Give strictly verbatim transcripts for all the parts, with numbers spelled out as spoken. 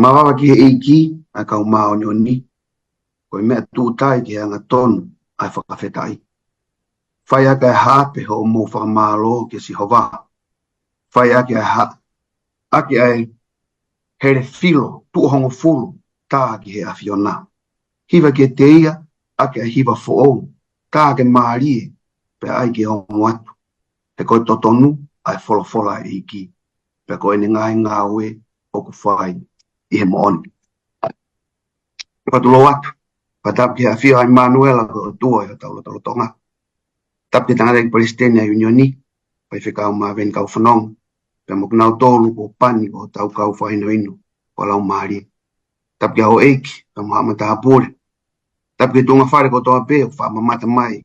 Mavava ki he ʻEiki ʻa e kau māʻoniʻoni, ko e meʻa tuʻutai ki he angatonu ʻa e fakafetaʻi. Fai ʻaki ʻa e haʻape hoʻomou fakamālō kia Sihova. Fai ʻaki ʻa e ha-, ʻaki ʻa e hele filo tuʻo hongofulu tā ki he ʻAfiona. Hiva kiate ia ʻaki ʻa e hiva foʻou, tā ke mālie, pea ʻai ke ongo atu. He ko e totonu ʻa e folofola ʻa e ʻEiki, pea ko ʻene ngaahi ngāue ʻoku fai ʻi he moʻoni. Fakatulou atu, fakatapu ki he ʻafio ʻa ʻImanuela ko e ʻOtua ʻi hotau lotolotonga. Tapu ki he tangataʻeiki palesiteni ʻa e ʻiunioni, faifekau Maveni Kaufanongo, pea mo kinautolu kuo pani ko hotau kau fakahinohino ʻo e Laumālie. Tapu ki he houʻeiki, pea mo haʻa matāpule. Tapu ki he tuʻunga fale kotoa pē ʻoku faʻa mamata mai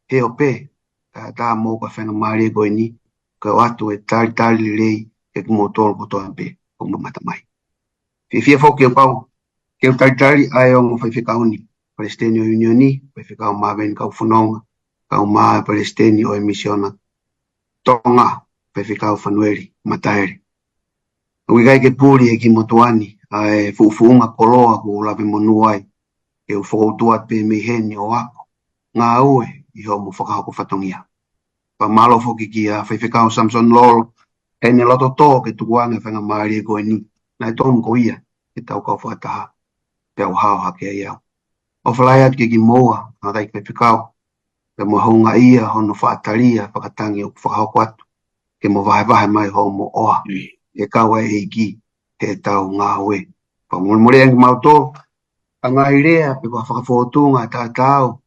he ope, kae ʻatā moʻoku ʻa e faingamālie ko eni ke ʻoatu e talitali lelei kiate kimoutolu kotoa pē ʻoku mamata mai. Fiefia foki ʻo kau ke u talitali ʻa e ongo faifekau ni, palesiteni ʻo e ʻiunioni, faifekau Maveni Kaufanongo, kaeʻumaʻā e palesiteni ʻo e Misiona Tonga, faifekau Fanueli Mataele. ʻOku ʻikai ke puli ʻe he kiʻi motuʻa ni ʻa e fuʻufuʻunga koloa kuo u lave monū ai, ke u fokoutua pē mei heni ʻo ako ngāue ʻi hoʻomo fakahoko fatongia. Pea mālō foki kia faifekau Samson Lolo, heʻene loto tō ke tukuange e faingamālie ko eni, naʻe tonu ko ia ke tau kau fakataha, pea u hao hake ai au. ʻOfa lahi atu kiate kimoua, tangataʻeiki faifekau, pea mo e houngaʻia hono faʻa tali ʻa e fakatangi ʻoku fakahoko atu, ke mo vahevahe mai hoʻomo ʻofa, ke kau ai e ʻEiki heʻetau ngāue. Fakamolemole ange kimautolu ʻa e ngaahi lea pe ko ha fakafōtunga tatau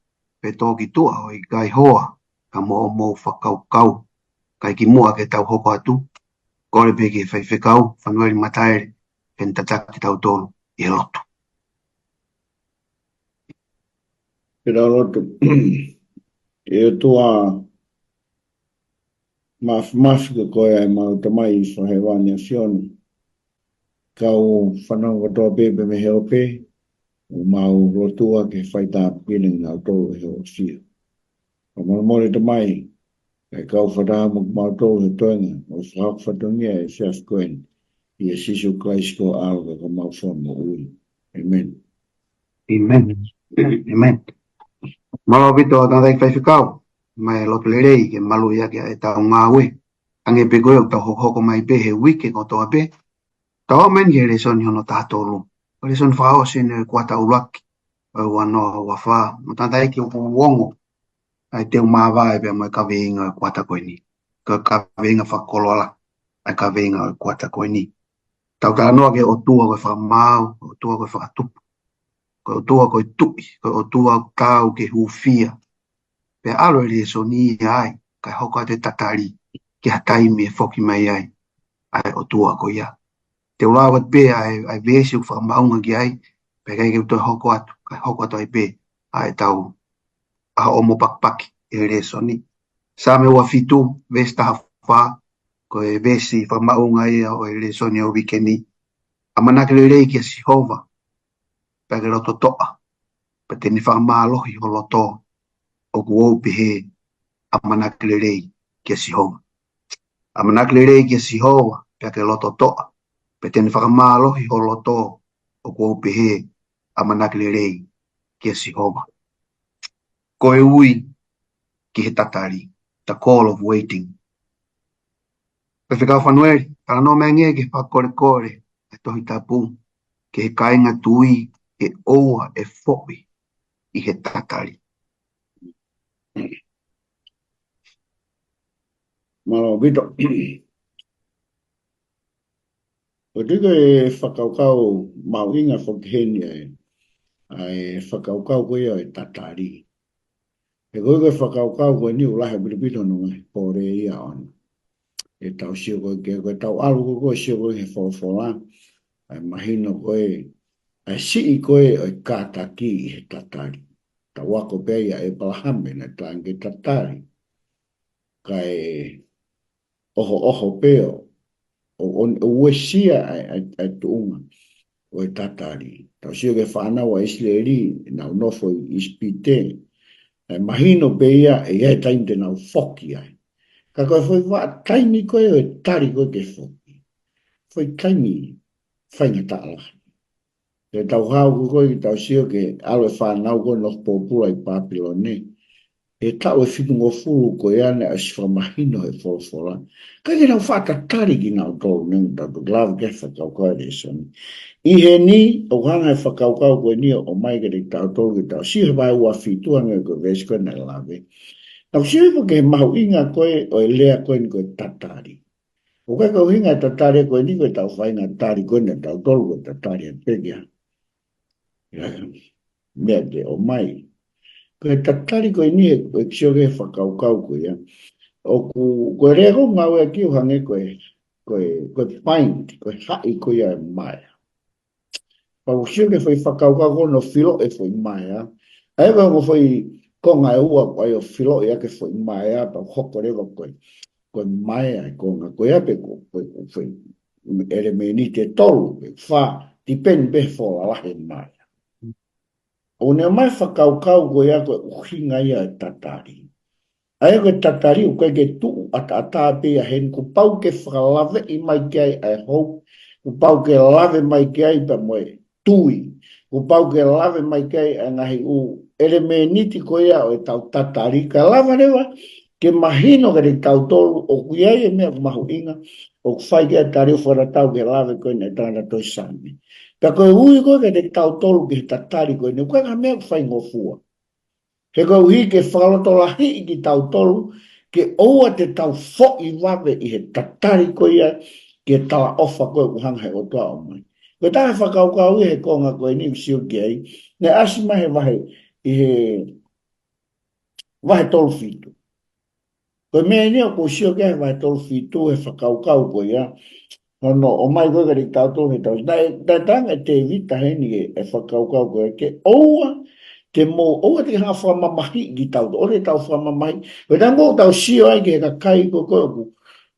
pe tō ki tuʻa ʻo ʻikai hoa, ka mou fakakaukau. Kae kimuʻa ke tau hoko atu, kole pē ki he faifekau Fanueli Mataele ke ne tataki kitautolu ʻi he lotu. Ke tau lotu. ʻE ʻOtua māfimafi, ko koe ʻa ʻemau Tamai ʻi hēvani ʻa Sione. Kau fanongo kotoa pē pea mei he ope, ʻoku mau lotua ke fai tāpuekina kinautolu ʻi hoʻo ʻafio. Fakamolemole Tamai, kae kau fakataha mo kimautolu he toenga ʻo e fakahoko fatongia ʻa e efiafi ko eni, ʻia Sīsū Kalaisi ko ho ʻAlo ka ko homau Fakamoʻui. ʻĒmeni. ʻĒmeni. ʻĒmeni. Mālō ʻaupito tangataʻeiki faifekau, mo e loto lelei ke maluʻi ʻaki ʻetau ngāue. Hangē pē ko ia ʻoku tau hokohoko mai pē he uike kotoa pē, tau aʻu mai eni ki he lēsoni hono taha tolu. Ko e lēsoni fakaʻosi eni ʻo e kuata ʻuluaki ʻo e ua noa ua fā. Mo tangataʻeiki ʻoku ongo ʻa e teu māvae pea mo e kaveinga ʻo e kuata ko eni. Ko e kaveinga fakakoloa ʻa e kaveinga ʻo e kuata ko eni. Tau talanoa ki he ʻOtua ko e fakamaau, ʻOtua ko e fakatupu, ko e ʻOtua ko e tuʻi, ko e ʻOtua ʻoku taau ke hūfia. Pea ʻalu e lēsoni ia ai, kae hoko atu e tatali ki ha taimi ʻe foki mai ai ʻa e ʻOtua ko ia. Te u lau atu pē ʻa e, ʻa e veesi ʻoku fakamaʻunga ki ai, pea ʻikai ke u toe hoko atu, kae hoko atu ai pē ʻa ʻetau, ʻa hoʻomo pakipaki ʻi he lēsoni. Saame ua fitu, veesi taha fā, ko e veesi fakamaʻunga ia ʻo e lēsoni ʻo e uike ni. ʻAmanaki lelei kia Sihova, pea ke loto toʻa, pea te ne fakamālohi ho loto. ʻOku ou pehē, ʻamanaki lelei kia Sihova. ʻAmanaki lelei kia Sihova, pea ke loto toʻa, pea te ne fakamālohi ho loto. ʻOku ou pehē, ʻamanaki lelei kia Sihova. Ko e ui ki he tatali, the call of waiting. Faifekau Fanueli, talanoa mai angē ki he fakakolekole ʻa e Tohi Tapu ki he kāinga tui, ke ʻoua ʻe foʻi ʻi he tatali. Mālō ʻaupito. ʻOku ʻi ai e fakakaukau mahuʻinga foki heni ʻa e, ʻa e fakakaukau ko ia ʻo e tatali. He ko e, ko e fakakaukau ko eni ʻoku lahi ʻaupito hono ngaahi pole ia ʻoʻona. ʻE tau sio ko ē, ko ʻetau ʻalu ko ē, ko e sio ko ē he folofola, ʻa e mahino ko ē, ʻa e siʻi ko ē ʻo e kātaki ʻi he tatali. Tau ako pē ia ʻa ʻĒpalahame naʻe talaange ke tatali, kae ʻohoʻoho pē ʻo, ʻo, ʻo, ʻo uesia ʻa e, ʻa e, ʻa e tuʻunga ʻo e tatali. Tau sio ki he fānau ʻa ʻIsileli, nau nofo ʻi ʻIsipite, ʻa e mahino pē ia ʻe ʻi ai e taimi te nau foki ai. Ka ko e foʻi vaʻa taimi ko ē ʻo e tali ko ē ke foki, foʻi taimi faingataʻa lahi. Ke tau haʻu ko ē ke tau sio ki he ʻalu e fānau ko ē ʻo nofo pōpula ʻi Papilone. He taʻu ʻe fitungofulu ko ia naʻe ʻosi fakamahino he folofola. Ka ke nau faʻa tatali kinautolu, ne tau tuku lava ki he fakakaukau e lēsoni. ʻI heni, ʻoku hanga he fakakaukau ko eni ʻo ʻomai kiate kitautolu ke tau sio he vahe ua fitu hangē ko e veesi ko ē naʻe lave. Naʻa ku sio hifo ki he mahuʻinga ko ē ʻo e lea ko eni ko e tatali. ʻOku ʻikai ko e ʻuhinga e tatali ko eni ko ʻetau faʻahinga tali ko eni ʻatautolu ko e tatali ʻe pē kia. Ia, meʻa te ʻomai. Ko e tatali ko eni he, he sio ki he fakakaukau ko ia. ʻOku, ko e lea ko ē ngāueʻaki ʻoku hangē ko e, ko e, ko e bind, ko e haʻi ko ia e maea. Pea ʻoku sio ki he foʻi fakakaukau ko ē ʻo filo e foʻi maea. ʻA ia ko e ongo foʻi konga ʻe ua ko ia ʻo filo ia ki he foʻi maea, pea hoko leva ko e, ko e maea e konga ko ia pe ko, ko e, ko e foʻi ʻelemēniti ʻe tolu, pe fā, tipeni pē he foʻi lalahi e maea. ʻOku ne ʻomai fakakaukau ko ia ko e ʻuhinga ia e tatali. ʻA ia ko e tatali ʻoku ʻikai ke tuʻu ʻataʻatā pē ia heni, kuo pau ke fakalaveʻi mai ki ai ʻa e hope, kuo pau ke lave mai ki ai pea mo e tui, kuo pau ke lave mai ki ai ʻa e ngaahi ʻū ʻelemēniti ko ia ʻo ʻetau tatali, kae lava leva ke mahino kiate kitautolu ʻoku ʻi ai e meʻa ʻoku mahuʻinga ʻoku fai ki ai e tali ʻo fakatatau ki he lave ko eni e tangata tohi Saame. Pea ko e ui ko ē kiate kitautolu ki he tatali ko eni, ʻoku ʻikai ko ha meʻa ʻoku faingofua. He koeʻuhi ke fakalotolahiʻi kitautolu, ke ʻoua te tau foʻi vave ʻi he tatali ko ia ki he talaʻofa ko ē ʻoku hanga he ʻOtua ʻo ʻomai. Ko e taha e fakakaukau ia he konga ko eni ʻoku sio ki ai, naʻe ʻasi mai he vahe, ʻi he vahe tolu fitu. Ko e meʻa eni ʻoku ou sio ki ai he vahe tolu fitu he fakakaukau ko ia. Hono ʻomai ko ē kiate kitautolu he tau. Naʻe, naʻe talaange ʻe Tēvita heni e, e fakakaukau ko ē ke ʻoua te mou, ʻoua te ke hanga fakamamahiʻi kitautolu, ʻoua te tau fakamamahiʻi. Ko e taimi ko ē ʻoku tau sio ai ki he kakai ko ē ʻoku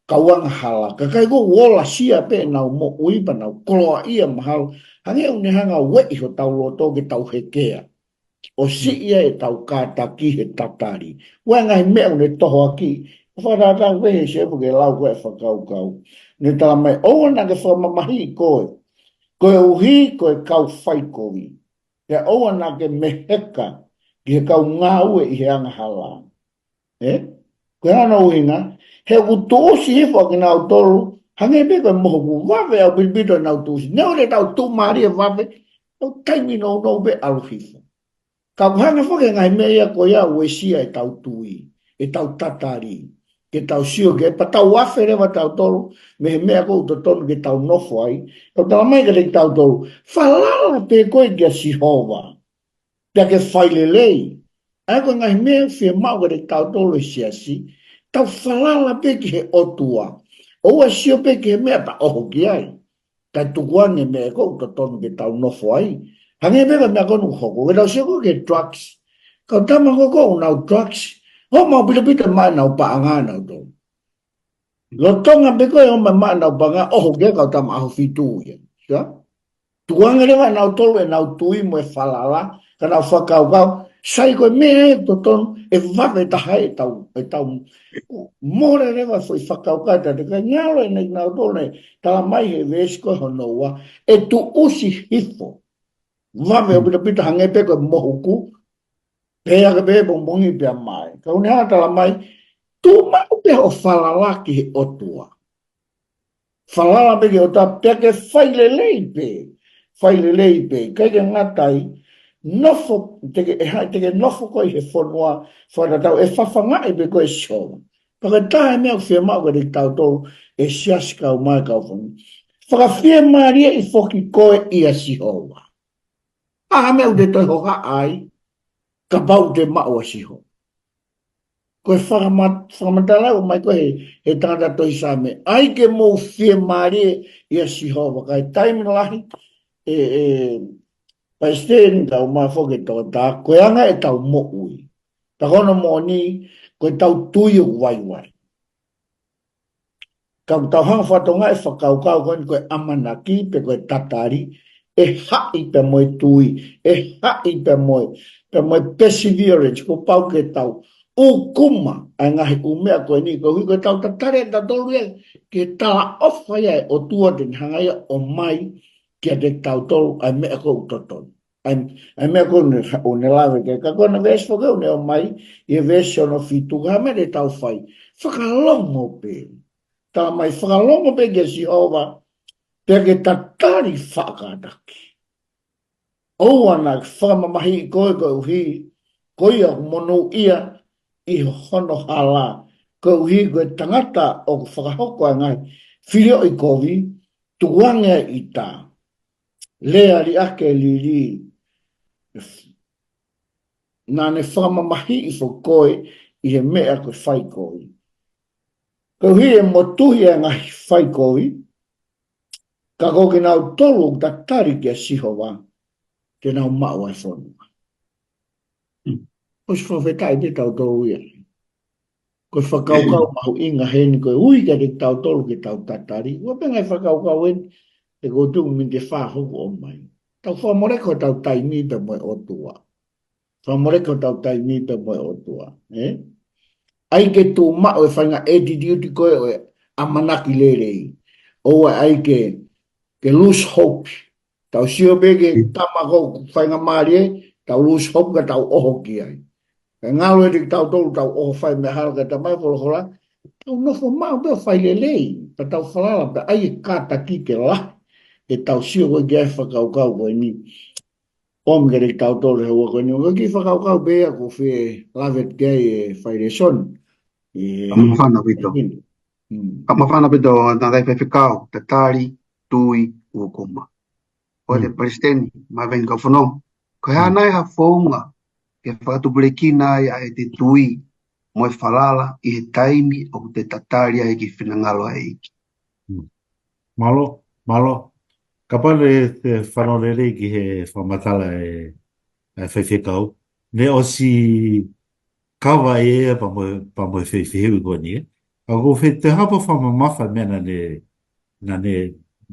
kau angahala. Kakai ko ē ʻoku ola sia pē ʻenau moʻui pea nau koloaʻia mahalo. Hangē ʻoku ne hanga ʻo ueʻi hotau loto ke tau hekea. ʻO siʻi ai ʻetau kātaki he tatali. ʻOku ʻi ai e ngaahi meʻa ʻoku ne tohoakiʻi. ʻOku fakatātā pē he sēpu ke lau ko ē e fakakaukau. Ne talamai ʻoua naʻa ke fakamamahiʻi koe. Koeʻuhi ko e kau faikovi. Pea ʻoua naʻa ke meheka ki he kau ngāue ʻi he angahala. Ē? Ko e hā hono ʻuhinga, he ʻoku tuʻusi hifo kinautolu, hangē pē ko e mohuku, vave ʻaupito ʻenau tuʻusi. Neongo ʻetau tuʻumālie vave, ʻoku taimi nounou pē ʻalu hifo. Ka ʻoku hanga foki e ngaahi meʻa ia ko ia ʻo uesia ʻetau tui, ʻetau tatali, ke tau sio ki ai, pea tau afe leva tautolu, mei he meʻa ko ē ʻoku totonu ke tau nofo ai, tau talamai kiate kitautolu, falala pē koe kia Sihova. Pea ke fai lelei. ʻA ia ko e ngaahi meʻa fiemaʻu kiate kitautolu he siasi, tau falala pē ki he ʻOtua. ʻOua sio pē ki he meʻa pea ʻoho ki ai. Kae tukuange meʻa ko ē ʻoku totonu ke tau nofo ai. Hangē pē ko e meʻa ko ē ʻoku hoko. Ke tau sio ko ē ki he drugs. Kau tama ko ē ʻoku nau drugs. Hoʻomou ʻaupito pē maʻa ʻenau paʻanga nautolu. Lolotonga pē ko ē ʻo maʻa ʻenau paʻanga ʻoho ki he kau tama ʻaho fitu ia. Sia? Tukuange leva ʻe nautolu ʻenau tui mo e falala, ka nau fakakaukau, sai ko e meʻa ē ʻoku totonu, ʻe vave taha ʻetau, ʻetau mole leva foʻi fakakaukau ʻa e tatali, ka ngalo ʻe nautolu ē, talamai he veesi ko ē hono ua, ʻe tuʻusi hifo. Vave ʻaupito pē hangē pē ko e mohuku, pea ke pehē pongipongi pea mate. Ka ʻoku ne hanga talamai, tuʻu maʻu pē hoʻo falala ki he ʻOtua. Falala pē ki he ʻOtua pea ke fai lelei pē. Fai lelei pē. ʻIkai ke ngata ai, nofo, te ke, ʻe ha-, te ke nofo koe ʻi he fonua fakatatau, ʻe fafangaʻi pē koe ʻe Sihova. Pea ko e taha e meʻa ʻoku fiemaʻu kiate kitautolu ʻe siasi kaeʻumaʻā e kau fonua. Fakafiemālieʻi foki koe ʻia Sihova. ʻA e hā e meʻa ʻoku te toe hohaʻa ai, kapau te maʻu ʻa Sihova. Ko e fakama-, fakamatala ʻoku ʻomai ko ē he, he tangata tohi Saame. ʻAi ke mou fiemālie ʻia Sihova. Ka ʻi he taimi lahi, ē, ē, Palesiteni kaeʻumaʻā foki e tokotaha, ko e anga ʻetau moʻui. Pea ko hono moʻoni, ko ʻetau tui ʻoku vaivai. Ka ʻoku tau hanga fakatokangaʻi e fakakaukau ko eni ko e ʻamanaki pe ko e tatali, ʻe haʻi pea mo e tui, ʻe haʻi pea mo e, pea mo e perseverance, kuo pau ke tau ʻūkuma ʻa e ngaahi ʻū meʻa ko eni, koeʻuhi ko ʻetau tatali ʻatautolu ia ki he talaʻofa ia ʻa e ʻOtua te ne hanga ia ʻo ʻomai kiate kitautolu ʻa e meʻa ʻoku totonu. ʻA e, ʻa e meʻa ʻoku ne, ʻoku ne lave ki ai. Ka ko ʻena veesi foki ʻoku ne ʻomai, ʻi he veesi hono fitu, ko e hā e meʻa te tau fai? Fakalongo pē. Talamai fakalongo pē kia Sihova, pea ke tatali faʻa kātaki. ʻOua naʻa ke fakamamahiʻi koe koeʻuhi ko ia ʻoku monūʻia ʻi hono hala, koeʻuhi ko e tangata ʻoku fakahoko ʻa e ngaahi filioʻi kovi, tukuange ʻa e ʻita, lea liʻaki ʻa e lili, naʻa ne fakamamahiʻi foki koe ʻi he meʻa ko e fai kovi. Koeʻuhi ʻe motuhi ʻa e ngaahi fai kovi, ka ko kinautolu ʻoku tatali kia Sihova, te nau maʻu ʻa e fonua. ʻOsi fakafetaʻi pē tautolu ia. Ko e fakakaukau mahuʻinga heni, koeʻuhi kiate kitautolu ke tau tatali. ʻOku pehē ngaahi fakakaukau eni, ʻe ko tuku mini te fā hoku ʻomai. Tau fakamoleki hotau taimi pē mo e ʻOtua. Fakamoleki hotau taimi pē mo e ʻOtua. ʻE? ʻAi ke tuʻu maʻu e faʻahinga attitude ko ē ʻo e ʻamanaki lelei. ʻOua ʻai ke, ke lose hope. Tau sio pē ki he tama ko ē ʻoku faingamālie, tau lose hope ka tau ʻoho ki ai. Ka ngalo ʻiate kitautolu tau ʻoho fai meʻa hala ka tamai folofola, tau nofo maʻu pē ʻo fai lelei, ka tau falala pē ʻai e kātaki ke lahi, ʻe tau sio ko ē ki ai fakakaukau ko eni. ʻOmi kiate kitautolu he ua ko eni, ʻo ki fakakaukau pē ia ko fē lave ki ai e fai lēsoni. ʻE, Kamafana ʻaupito. Hmm. Kamafana ʻaupito, naʻa kai faifekau, tatali, tui, ʻukuma. ʻOku te palesiteni, mai veni kau fanongo. Ko e hā nai ha founga ke fakatupulekina ai ʻa ʻete tui mo e falala ʻi he taimi ʻoku te tatali ai ki he finangalo ʻa e ʻEiki. Mālō, mālō. Kapau te fanongo lelei ki he fakamatala ʻa e, ʻa e faifekau. Ne ʻosi kava ʻe ia pea mo, pea mo e fefehiu ko eni, ē. ʻA ko fē te hapa fakamamafa meʻa naʻa ne, naʻa ne,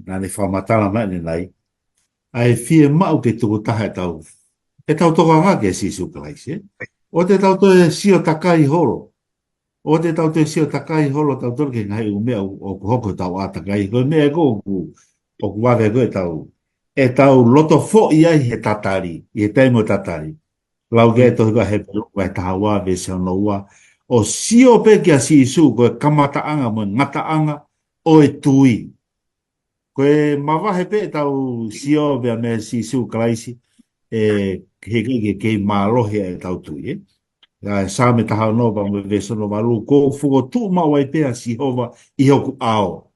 naʻa ne fakamatala mai ʻanenai. ʻA e fiemaʻu ke tuku taha ʻetau, ʻetau tokanga kia Sīsū Kalaisi, ē. ʻOua te tau toe sio takai holo. ʻOua te tau toe sio takai holo tautolu ki he ngaahi ʻū meʻa ʻoku, ʻoku hoko ʻi hotau ʻātakai. Ko e meʻa ē ko ē ʻoku, ʻoku vave ko ē ʻetau, ʻetau loto foʻi ai he tatali, ʻi he taimi ʻo e tatali. Lau ki he tohi ko ē ʻa Hepelū, vahe taha ua, veesi hono ua. ʻO sio pē kia Sīsū, ko e kamataʻanga mo e ngataʻanga ʻo e tui. Ko e mavahe pē ʻetau sio pea meia Sīsū Kalaisi, ʻe, he ʻikai ke kei mālohi ʻa ʻetau tui, ē. ʻA e Saame taha ono pea mo e veesi hono valu, kuo u fokotuʻu maʻu ai pē ʻa Sihova ʻi hoku ʻao.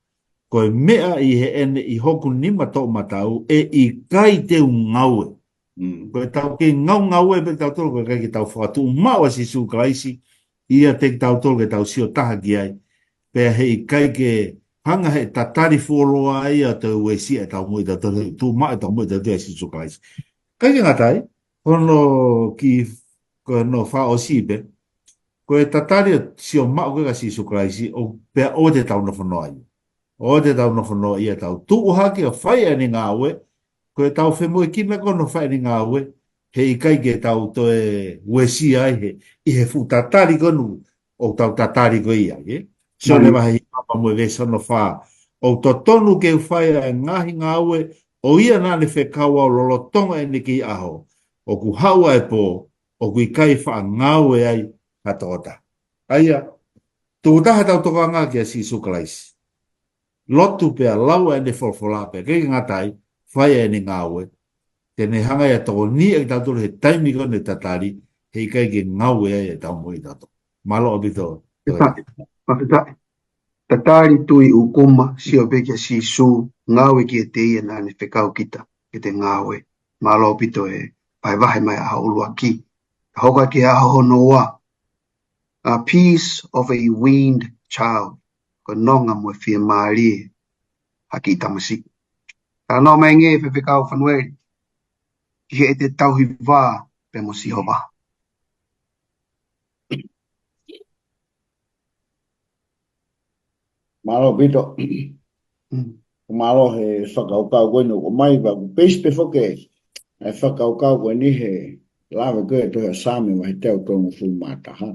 Ko e meʻa ʻi heʻene ʻi hoku nima toʻomataʻu, ʻe ʻikai te u ngaue. Mm. Ko ʻetau kei ngaungaue pē tautolu, ko e ʻikai ke tau fakatuʻu maʻu ʻa Sīsū Kalaisi, ʻiate kitautolu ke tau sio taha ki ai. Pea he ʻikai ke hanga he tatali fuoloa ia ʻo toe uesia ʻetau moʻui tautolu, tuʻu maʻu ʻetau moʻui tautolu ʻia Sīsū Kalaisi. ʻIkai ke ngata ai, ko hono ki, ko hono fakaʻosi pē, ko e tatali ʻo sio maʻu ko ē kia Sīsū Kalaisi, ʻo pea ʻoua te tau nofo noa ia. ʻOua te tau nofo noa ia, tau tuʻu hake ʻo fai ʻene ngāue, ko ʻetau femoʻuekina ko hono fai ʻene ngāue, he ʻikai ke tau toe uesia ai he, ʻi he fuʻu tatali ko eni ʻoku tau tatali ko ia, ē? Sione vahe hiva pea mo e veesi hono fā. ʻOku totonu ke u fai ʻa e ngaahi ngāue ʻo ia naʻa ne fekau au lolotonga ʻene kei ʻaho. ʻOku haʻu ʻa e pō, ʻoku ʻikai faʻa ngāue ai ha tokotaha. ʻA ia, tuku taha ʻetau tokanga kia Sīsū Kalaisi. Lotu pea lau ʻa ʻene folofola pea ʻikai ke ngata ai, fai ʻa ʻene ngāue. Te ne hanga ia ʻo tokoniʻi kitautolu he taimi ko eni ʻo e tatali, he ʻikai ke ngaue ai ʻetau moʻui tautolu. Mālō ʻaupito. Fakafetaʻi. Tatali, tui, ʻukuma, sio pē kia Sīsū, ngāue kiate ia naʻa ne fekau kita ke te ngāue. Mālō ʻaupito e vahevahe mai ʻa e ʻuluaki. Hoko ki he hono ua. A peace of a weaned child. Ko e nonga mo e fiemālie ha kiʻi tamasiʻi. Talanoa mai angē faifekau Fanueli ki heʻete tauhi vā pea mo Sihova. Mālō ʻaupito. Mm. Mālō he fakakaukau ko eni ʻoku ʻomai, pea ʻoku peisi pē foki ʻa e fakakaukau ko eni he lave ko ē tohi ʻa Saame vahe teau tolungofulu mā taha.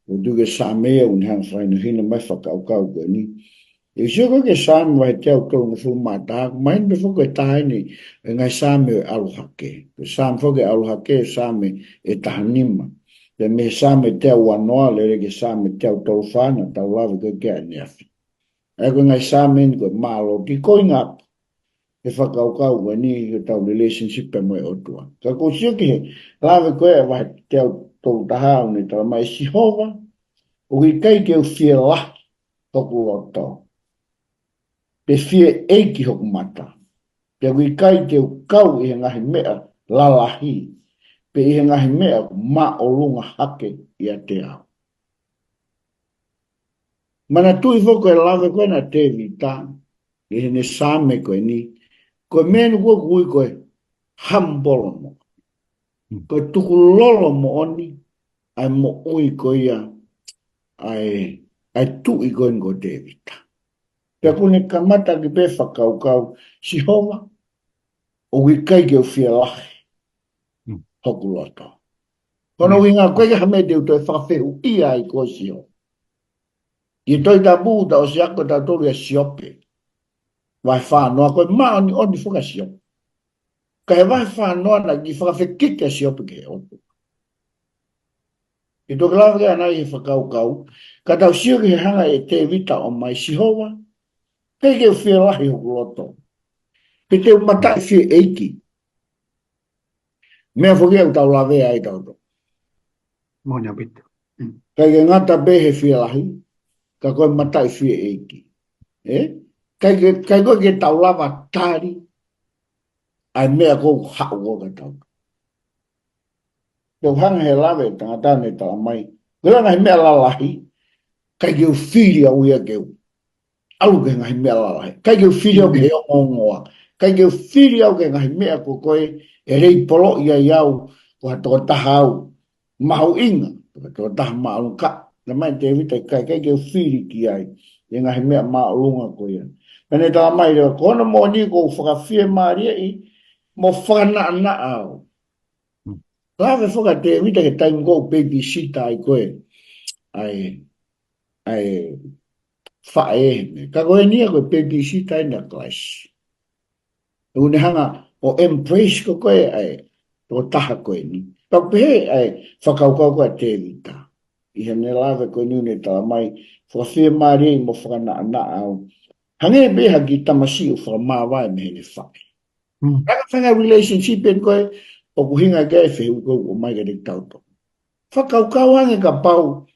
ʻOku tuku ʻe Saame ia ʻoku ne hanga ʻo fakahinohino mai fakakaukau ko eni. ʻE sio ko ē ki he Saame vahe teau tolungofulu mā taha, ʻoku mahino pē foki ko e taha eni ʻo e ngaahi Saame ʻo e ʻalu hake. Ko e Saame foki ʻalu hake, Saame ʻe taha nima. Pea mei he Saame teau uanoa, lele ki he Saame teau tolu fā, naʻa tau lave ko ē ki ai ʻaneafi. ʻA ia ko e ngaahi Saame eni ko e mālō, ki ko e ngaahi ʻe fakakaukau ko eni ki heʻetau relationship pea mo e ʻOtua. Ka ʻoku ou sio ki he lave ko ē vahe teau tolu taha ʻoku ne talamai ʻe Sihova, ʻoku ʻikai ke u fielahi hoku loto, pe fie ʻeiki hoku mata, pea ʻoku ʻikai ke u kau ʻi he ngaahi meʻa lalahi, pe ʻi he ngaahi meʻa ʻoku māʻolunga hake ʻiate au. Manatuʻi foki ko e lave ko ē ʻa Tēvita ʻi heʻene Saame ko eni, ko e meʻa eni ʻoku ui ko e humble moʻoni. Ko e tukulolo moʻoni ʻa e moʻui ko ia ʻa e, ʻa e tuʻi ko eni ko Tēvita. Pea ʻoku ne kamata ki pē fakakaukau, Sihova, ʻoku ʻikai ke u fielahi hoku loto. Ko hono ʻuhinga ko e hā e meʻa te u toe fakafehuʻia ai koe Sihova. ʻI he Tohi Tapu ʻoku tau ʻosi ako tautolu ʻia Siope. Vahe fā noa, ko e māʻoniʻoni foki ʻa Siope. Ka he vahe fā noa naʻe kiʻi fakafekiki ʻa Siope ki he ʻOtua. ʻE toki lave ki ai ʻanai he fakakaukau, ka tau sio ki he hanga ʻe Tēvita ʻo ʻomai, Sihova, ʻikai ke u fielahi hoku loto, pe te u mataʻi fie ʻeiki. Meʻa foki ʻoku tau lavea ai tautolu. Moʻoni ʻaupito. ʻIkai ke ngata pē he fielahi, ka ko e mataʻi fie ʻeiki. ʻE? ʻIkai ke, ʻikai ko ē ke tau lava tali ʻa e meʻa ʻoku haʻu ʻo ka tautolu. Te u hanga he lave tangata ne talamai, ko e ngaahi meʻa lalahi, ʻikai ke u fili au ia ke u ʻalu ki he ngaahi meʻa lalahi. ʻIkai ke u fili au ki he ongoongoa. ʻIkai ke u fili au ki he ngaahi meʻa ko ē ʻe lei poloʻi ai au ko ha tokotaha au mahuʻinga, ko ha tokotaha māʻolunga. Talamai ʻe Tēvita ʻikai, ʻikai ke u fili ki ai ʻi he ngaahi meʻa māʻolunga ko ia. Pea ne talamai leva, ko hono moʻoni ʻoku ou fakafiemālieʻi mo fakanaʻanaʻa au. Lave foki ʻa Tēvita ki he taimi ʻoku babysitter ai ko ē ʻa e, ʻa e faʻē he meʻa. Ka ko eni ia ko e babysitter eni ʻa Kalaisi. ʻOku ne hanga ʻo embrace ko ē ʻa e tokotaha ko eni. Pea ʻoku pehē ʻa e fakakaukau ko ē ʻa Tēvita ʻi heʻene lave ko eni ʻoku ne talamai, fakafiemālieʻi mo fakanaʻanaʻa au. Hangē pē ha kiʻi tamasiʻi ʻoku fakamāvae mei heʻene faʻē. Ka ko e faʻahinga relationship eni ko ē ʻoku ʻuhinga ki ai e fehuʻi ko ē ʻoku ʻomai kiate kitautolu. Fakakaukau ange kapau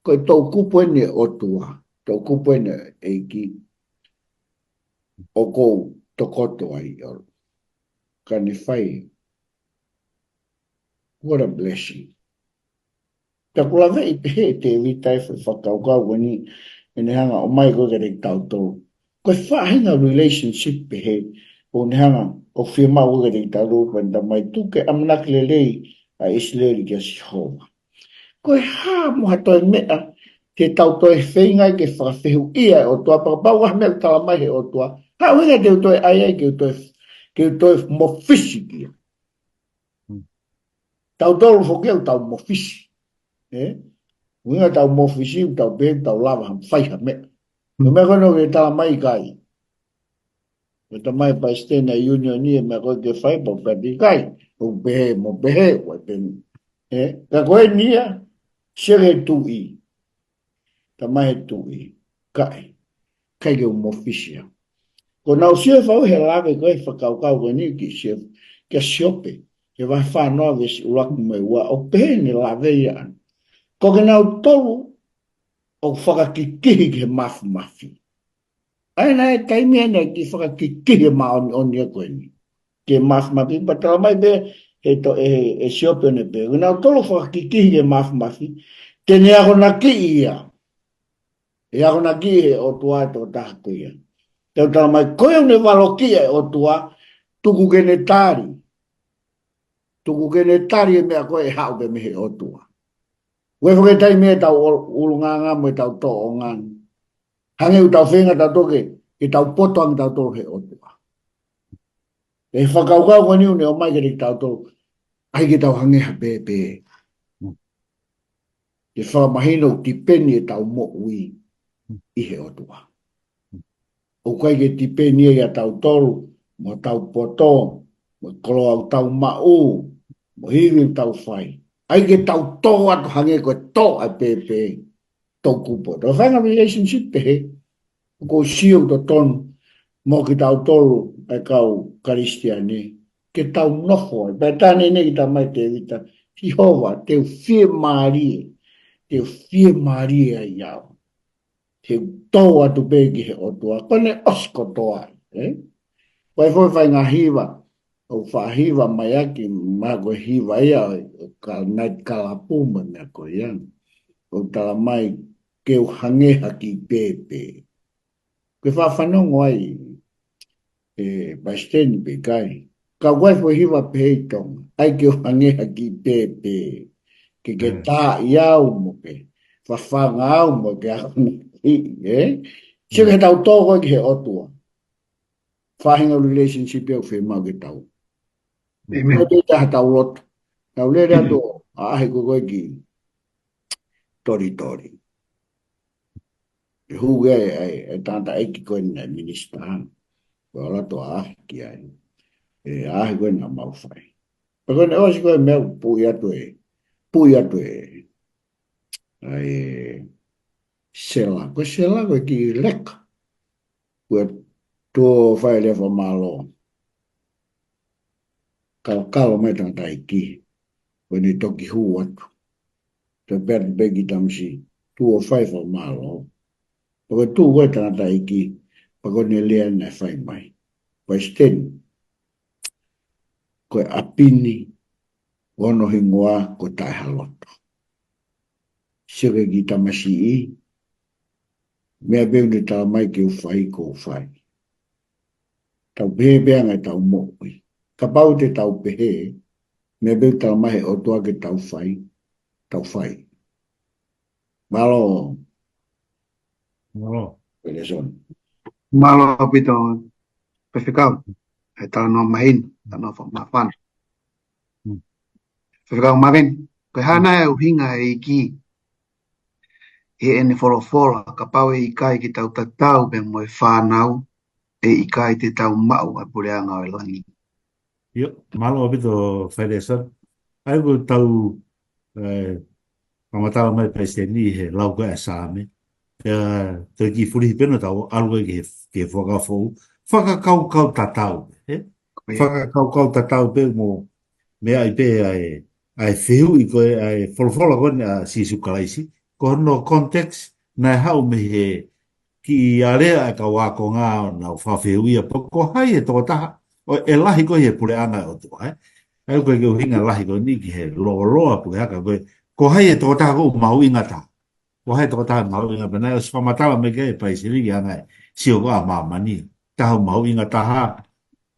ko e toʻukupu eni ʻo e ʻOtua, toʻukupu eni ʻo e ʻEiki, ʻoku ou tokoto ai ʻo ka ne fai. What a blessing. Pea ʻoku laveʻi pehē ʻe Tēvita e foʻi fakakaukau ko eni, ʻene hanga ʻo ʻomai ko ē kiate kitautolu. Ko e faʻahinga relationship pehē, ʻoku ne hanga ʻo fiemaʻu ko ē kiate kitautolu, pea ne talamai, tuku ke ʻamanaki lelei ʻa ʻIsileli kia Sihova. Ko e hā mo ha toe meʻa te tau toe feinga ai ke fakafehuʻia e ʻOtua, pea kapau ko ha meʻa ʻoku talamai he ʻOtua, hā e ʻuhinga te u toe ʻai ai ke u toe, ke u toe mofisi ki ai. Tautolu foki ʻoku tau mofisi. ʻE? ʻUhinga tau mofisi, ʻoku tau pehē, ʻoku tau lava ha fai ha meʻa. Ko e meʻa ko ena ʻoku ke talamai ʻikai. Ko e talamai ʻe he palesiteni ʻa e Union ʻa e meʻa ko ē ke fai, pau pē ʻikai. ʻOku pehē, mo pehē, ʻoku ʻai pē ni. ʻE? Ka ko eni ia, sio ki he tuʻi. Talamai ʻe he tuʻi, ʻikai, ʻikai ke u mofisi au. Ko ʻenau sio fau he lave ko ē fakakaukau ko eni ki Sio-, kia Siope, he vahe fā noa veesi ʻuluaki mo e ua, ʻoku pehē ʻene lave ia ʻana. Ko kinautolu ʻoku fakakikihi ki he mafimafi. ʻA ia naʻe taimi ʻe naʻe kiʻi fakakikihi e māʻoniʻoni ko eni ki he mafimafi, pea talamai pē ʻe to-, ʻe, ʻe Siope ʻo ne pehē, ko kinautolu fakakikihi ki he mafimafi, te ne akonakiʻi ia. ʻE akonakiʻi ʻe he ʻOtua e tokotaha ko ia. Te u talamai, ko ia ʻoku ne valokiʻi e ʻOtua, tuku ke ne tali. Tuku ke ne tali e meʻa ko ē ʻe haʻu pē mei he ʻOtua. ʻOku ʻi ai foki e taimi ʻe tau ʻul-, ʻulungaanga mo ʻetau tōʻonga ni. Hangē ʻoku tau feinga tautolu ke, ke tau poto ange tautolu he ʻOtua. Pea ko e fakakaukau ko eni ʻoku ne ʻomai kiate kitautolu, ʻai ke tau hangē ha pēpē. Ke fakamahino ʻoku tipeni ʻetau moʻui ʻi he ʻOtua. ʻOku ʻikai ke tipeni ia ʻia tautolu, mo tau poto, mo e koloa ʻoku tau maʻu, mo e ivi ʻoku tau fai. ʻAi ke tau tō atu hangē ko e tō ʻa e pēpē, tau kupo. Tau fanga relationship pehē, ʻoku ou sio ʻoku totonu, mo kitautolu ʻa e kau Kalisitiane, ke tau nofo ai. Pea tā neʻineʻi ki tamai Tēvita, Sihova, te u fiemālie, te u fiemālie ai au. Te u tō atu pē ki he ʻOtua, ko ʻene ʻosi kotoa ai, ē? Ko e foʻi faʻahinga hiva, ʻoku faʻa hiva mai ʻaki, mahalo ko e hiva ia, ʻo ka nai kalapu mo e meʻa ko ia. ʻOku tala mai, ke u hangē ha kiʻi pēpē. Ke faʻa fanongo ai, ē, Palesiteni pe ʻikai. Ka ʻoku ʻi ai e foʻi hiva pehē ʻi Tonga. ʻAi ke u hangē ha kiʻi pēpē. Ke ke Mm. taaʻi au mo ke fafanga au mo ke akonakiʻi, ē? Sio Mm. ke tau tō ko ē ki he ʻOtua. Faʻahinga relationship ʻoku fiemaʻu ke tau. Amen. Ko e pē taha tau loto. Tau lele atu ʻaʻahi ko ē ki Tolitoli. ʻE hū ē, ʻe, ʻe tangataʻeiki ko ē naʻe minisitā. Ko e loto ʻaʻahi ki ai. ʻE ʻaʻahi ko ē naʻa mau fai. Pea ko ʻene ʻosi ko ē meʻa ʻoku puʻi atu ē. Puʻi atu ē. ʻAi ē, sela. Ko e sela ko e kiʻi leka. Ko e tuʻo fai lea fakamālō. Kalokalo mai tangataʻeiki. Ko ʻene toki hū atu. Toe pea pē ki tamasiʻi. Tuʻo fai fakamālō. Pea ko e tuʻu ko ē tangataʻeiki. Pea ko ʻene lea naʻe fai mai. Palesiteni. Ko e ʻapi ni, ʻo hono hingoa ko Taʻehaloto. Sio ki he kiʻi tamasiʻi, meʻa pē ʻoku ne tala mai ke u fai ʻoku ou fai. Tau pehē pē ʻa e anga ʻetau moʻui. Kapau te tau pehē, meʻa pē ʻoku tala mai he ʻOtua ke tau fai, tau fai. Mālō. Mālō. Palesiteni. Mālō ʻaupito, Faifekau. He talanoa mahino, talanoa fakamāfana. Mm. Faifekau Maveni, ko e hā nai e ʻuhinga ʻa e ʻEiki ʻi heʻene folofola, kapau ʻe ʻikai ke tau tatau pē mo e fānau, ʻe ʻikai te tau maʻu ʻa e puleʻanga ʻo e langi. ʻIo, mālō ʻaupito Faifekau. ʻAi ko ʻetau, ē, fakamatala mai Palesiteni he lau ko ē ʻa e Saame. Pea toe kiʻi fulihi pē ʻo tau ʻalu ai ki he, ki he Fuakava Foʻou. Fakakaukau tatau, ē? Ko ia. Fakakaukau tatau pē mo e meʻa ʻi pē ʻa e, ʻa e fehuʻi ko ē, ʻa e folofola ko eni ʻa Sīsū Kalaisi. Ko hono context, naʻe haʻu mei he kiʻi alea ʻa e kau ākonga ʻo nau fakafehuʻia pe ko hai e tokotaha ʻoku lahi ko ē he puleʻanga ʻo e ʻOtua, ē? ʻAi ko e ʻuhinga lahi ko eni ki he lōloa puleʻanga ko ē. Ko hai e tokotaha ʻoku mahuʻinga taha. Ko hai e tokotaha mahuʻinga pea naʻe ʻosi fakamatala mai ki ai ʻe Palesiteni ki he anga e sio ko ē ʻa māmani. Taha mahuʻinga taha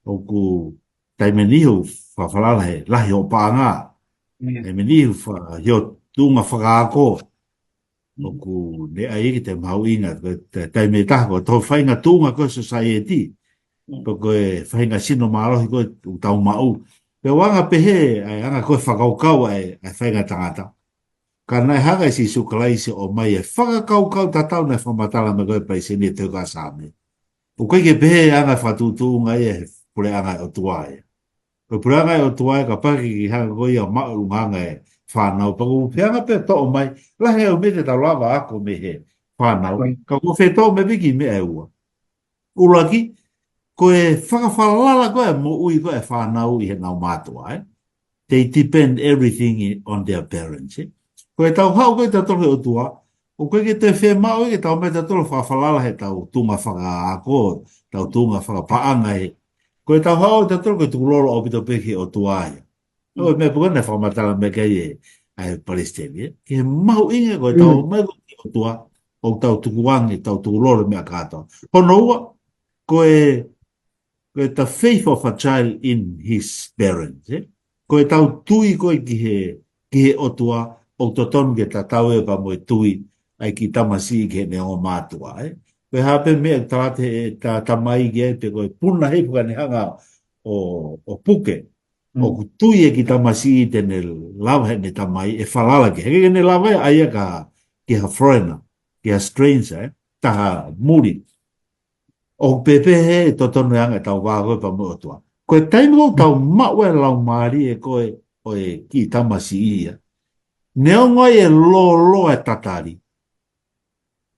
ʻoku taimi ni ʻoku fakafalala he lahi hoʻo paʻanga. Mm. Taimi ni ʻoku fa-, ʻi hoʻo tuʻunga fakaako. ʻOku ne ʻai ke te mahuʻinga, ko e ta-, taimi ʻe taha ko e toe faʻahinga tuʻunga ko e society. Mm. Pe ko e faʻahinga sino mālohi ko ē ʻoku tau maʻu. Pea ʻoku anga pehē, ʻa e anga ko ē fakakaukau ʻa e, ʻa e faʻahinga tangata. Ka naʻe hanga ʻe Sīsū Kalaisi ʻo ʻomai e fakakaukau tatau naʻe fakamatala mai ko ē ʻe Palesiteni ʻi he tohi ko ē ʻa Saame. ʻOku ʻikai ke pehē ʻa e anga fakatuʻutuʻunga ia he puleʻanga ʻo e ʻOtua ia. Ko e puleʻanga ʻo e ʻOtua ia kapau ʻe hanga ko ia ʻo maʻu ʻa e anga e fānau. Pea ʻoku pehē anga pē toʻo mai, lahi ʻa e ʻū meʻa te tau lava ako mei he fānau. Right. Ka ʻoku fetoʻo mai pē ki he meʻa ʻe ua. ʻUluaki, ko e fakafalala ko ē moʻui ko ē ʻa e fānau ʻi heʻenau mātuʻa, ē? They depend everything i-, on their parents, ē? Ko ʻetau haʻu ko ē tautolu ki he ʻOtua, ʻoku ʻikai ke toe fiemaʻu ia ke tau ō mai tautolu ʻo fakafalala heʻetau tuʻunga fakaako, ʻetau tuʻunga fakapaʻanga ē. Ko ʻetau haʻu tautolu ko e tukulolo ʻaupito pē ki he ʻOtua ia. ʻO, mm, meʻa pē ko ē naʻe fakamatala mai ki ai ʻe, ʻa e Palesiteni, ē? Ki he mahuʻinga ko ʻetau, mm, ō mai ko ē ki he ʻOtua, ʻoku tau tukuange, tau tukulolo meʻa kātoa. Hono ua, ko e, ko e the faith of a child in his parents, ē? Ko ʻetau tui ko ē ki he, ki he ʻOtua, ʻoku totonu ke tatau ia pea mo e tui ʻa e kiʻi tamasiʻi ki heʻene ongo mātuʻa, ē? Ko e hā pē meʻa ʻoku tala atu ʻe he ta-, tamai ki ai pe ko e puna hifo ka ne hanga ʻo, ʻo puke. Mm. ʻOku tui e kiʻi tamasiʻi te ne lava heʻene tamai ʻe falala ki ai. Heʻikai ke ne lava ia ʻa ia ka ki ha foreigner, ki ha stranger, ē? Taha muli. ʻOku pehē ʻe totonu e anga ʻetau vā ko ē pea mo e ʻOtua. Ko e taimi ʻoku tau maʻu ai e laumālie ko ē ʻo e kiʻi tamasiʻi ia, neongo ai e lōloa e tatali,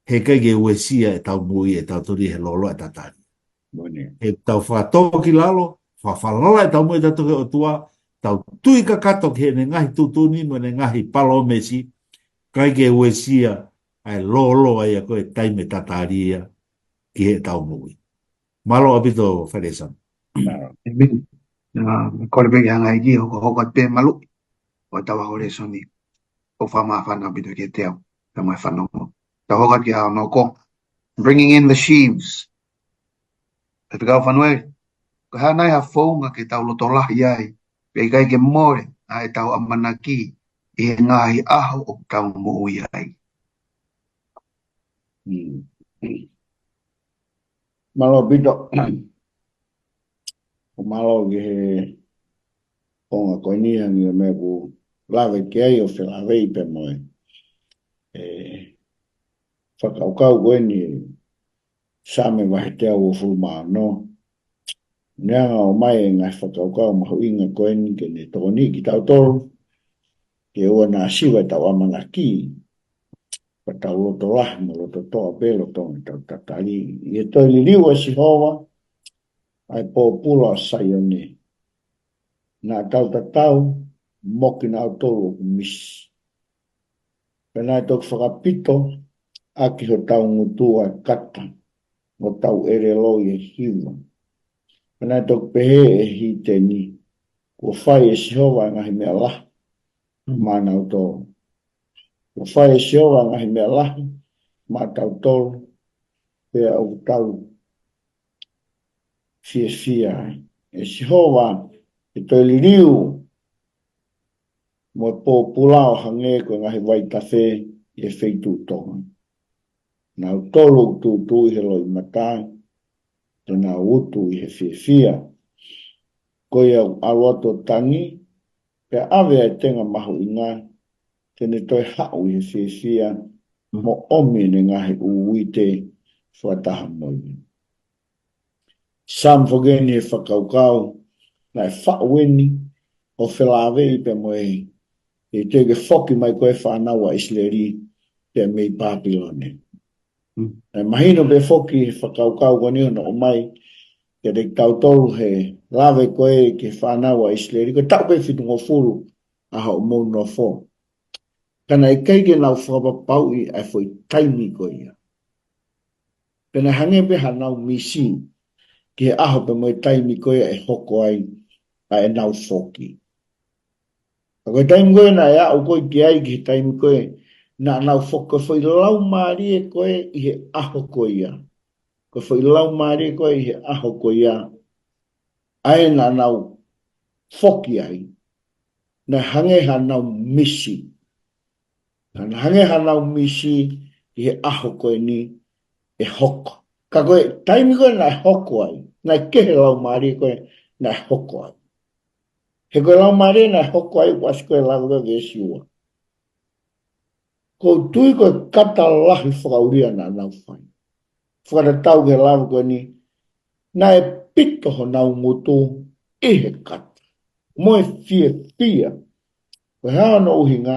heʻikai ke uesia ʻetau moʻui ʻe tautolu he lōloa e tatali. He tau fakatō ki lalo, fakafalala ʻetau moʻui ʻa tautolu ki he ʻOtua, tau tui kakato ki heʻene ngaahi tuʻutuʻuni mo ʻene ngaahi palōmesi, ʻikai ke uesia ʻa e lōloa ia ko ē taimi tatali ia ki heʻetau moʻui. Mālō ʻaupito Fale Sam. ʻĒmeni. Kole pē ki he ʻEiki ʻo hokohoko atu pē malu ʻo ʻetau ako lēsoni. ʻOku fakamāfana ʻaupito kiate au, pea mo e fanongo. Tau hoko atu ki he ongo ko, Bringing in the sheaves. Faifekau Fanueli, ko e hā nai ha founga ke tau loto lahi ai, pea ʻikai ke mole ʻa ʻetau ʻamanaki ʻi he ngaahi ʻaho ʻoku tau moʻui ai? Mālō ʻaupito. ʻOku mālō ki he konga ko eni ʻa e meʻa ʻoku lave ki ai ʻo felāveʻi pea mo e, e fakakaukau ko eni, Saame vahe teau uofulu mā ono. Neongo ʻomai e ngaahi fakakaukau mahuʻinga ko eni ke ne tokoniʻi kitautolu ke ʻoua naʻa siva ʻetau ʻamanaki, ka tau loto lahi mo loto toʻa pē lolotonga ʻetau tatali. ʻI he toe liliu ʻa Sihova ʻa e pōpula ʻo Saione, naʻa tau tatau mo kinautolu ʻoku misi. Pea naʻe toki fakapito ʻaki hotau ngutu ʻa e kata, mo hotau ʻelelo ʻi he hiva. Pea naʻe toki pehē ʻe he hiteni, kuo fai ʻe Sihova e ngaahi meʻa lahi maʻanautolu. Kuo fai ʻe Sihova e ngaahi meʻa lahi maʻatautolu, pea ʻoku tau fiefia ai. ʻE Sihova, ʻe toe liliu mo e pōpula ʻo hangē ko e ngaahi vaitafe ʻi he feituʻu tonga. Nautolu ʻoku tūtuuʻi he loʻimata, te nau utu ʻi he fiefia. Ko ia ʻoku ʻalu atu ʻo tangi, pea ʻave ʻa e tenga mahuʻinga, te ne toe haʻu ʻi he fiefia, mo ʻomi ʻene ngaahi ʻū uite fakataha mo ia. Saame foki eni he fakakaukau, naʻe faʻu eni ʻo felāveʻi pea mo e, ʻi he teʻeki ke foki mai ko ē fānau ʻa ʻIsileli pea mei Pāpilone. Naʻe mahino pē foki he fakakaukau ko eni ʻoku ʻomai kiate kitautolu he lave ko ē ki he fānau ʻa ʻIsileli, ko e taʻu pē fitungofulu ʻa hoʻomou nofo. Ka naʻe ʻikai ke nau fakapapauʻi ʻa e foʻi taimi ko ia. Pea naʻe hangē pē hanau misi ki he ʻaho pea mo e taimi ko ia ʻe hoko ai ʻa ʻenau foki. Ka ko e taimi ko ē naʻe aʻu ko ē ki ai ki he taimi ko ē naʻa nau foki, ko e foʻi laumālie ko ē ʻi he ʻaho ko ia. Ko e foʻi laumālie ko ē ʻi he ʻaho ko ia, ʻa ē naʻa nau foki ai, naʻe hangē hanau misi. Naʻe hangē hanau misi ʻi he ʻaho ko eni ʻe hoko. Ka ko e taimi ko ē naʻe hoko ai, naʻe kehe laumālie ko ē naʻe hoko ai. He ko e laumālie naʻe hoko ai, ʻoku ʻasi ko ē lave ko ē veesi ua. ʻOku ou tui ko e kata lahi fakaʻulia naʻa nau fai. Fakatatau ki he lave ko eni, naʻe pito honau ngutu ʻi he kata mo e fiefia. Ko e hā hono ʻuhinga?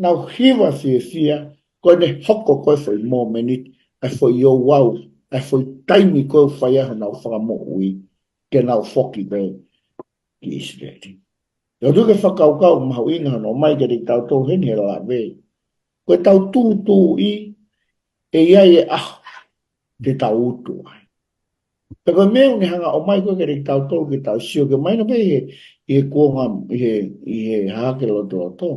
Nau hiva fiefia, ko ʻene hoko ko ē foʻi mōmeniti, ʻa e foʻi ouau, ʻa e foʻi taimi ko ē ʻoku fai ai honau fakamoʻui, ke nau foki pē ki ʻIsileli. ʻOku ou tui ko e fakakaukau mahuʻinga hono ʻomai kiate kitautolu heni he lave. Ko ʻetau tūtuuʻi ʻe ʻi ai e ʻaho te tau utu ai. Pea ko e meʻa ʻoku ne hanga ʻo ʻomai ko ē kiate kitautolu ke tau sio ki ai, mahino pē ʻi he, ʻi he kuonga, ʻi he, ʻi he hahake lotoloto,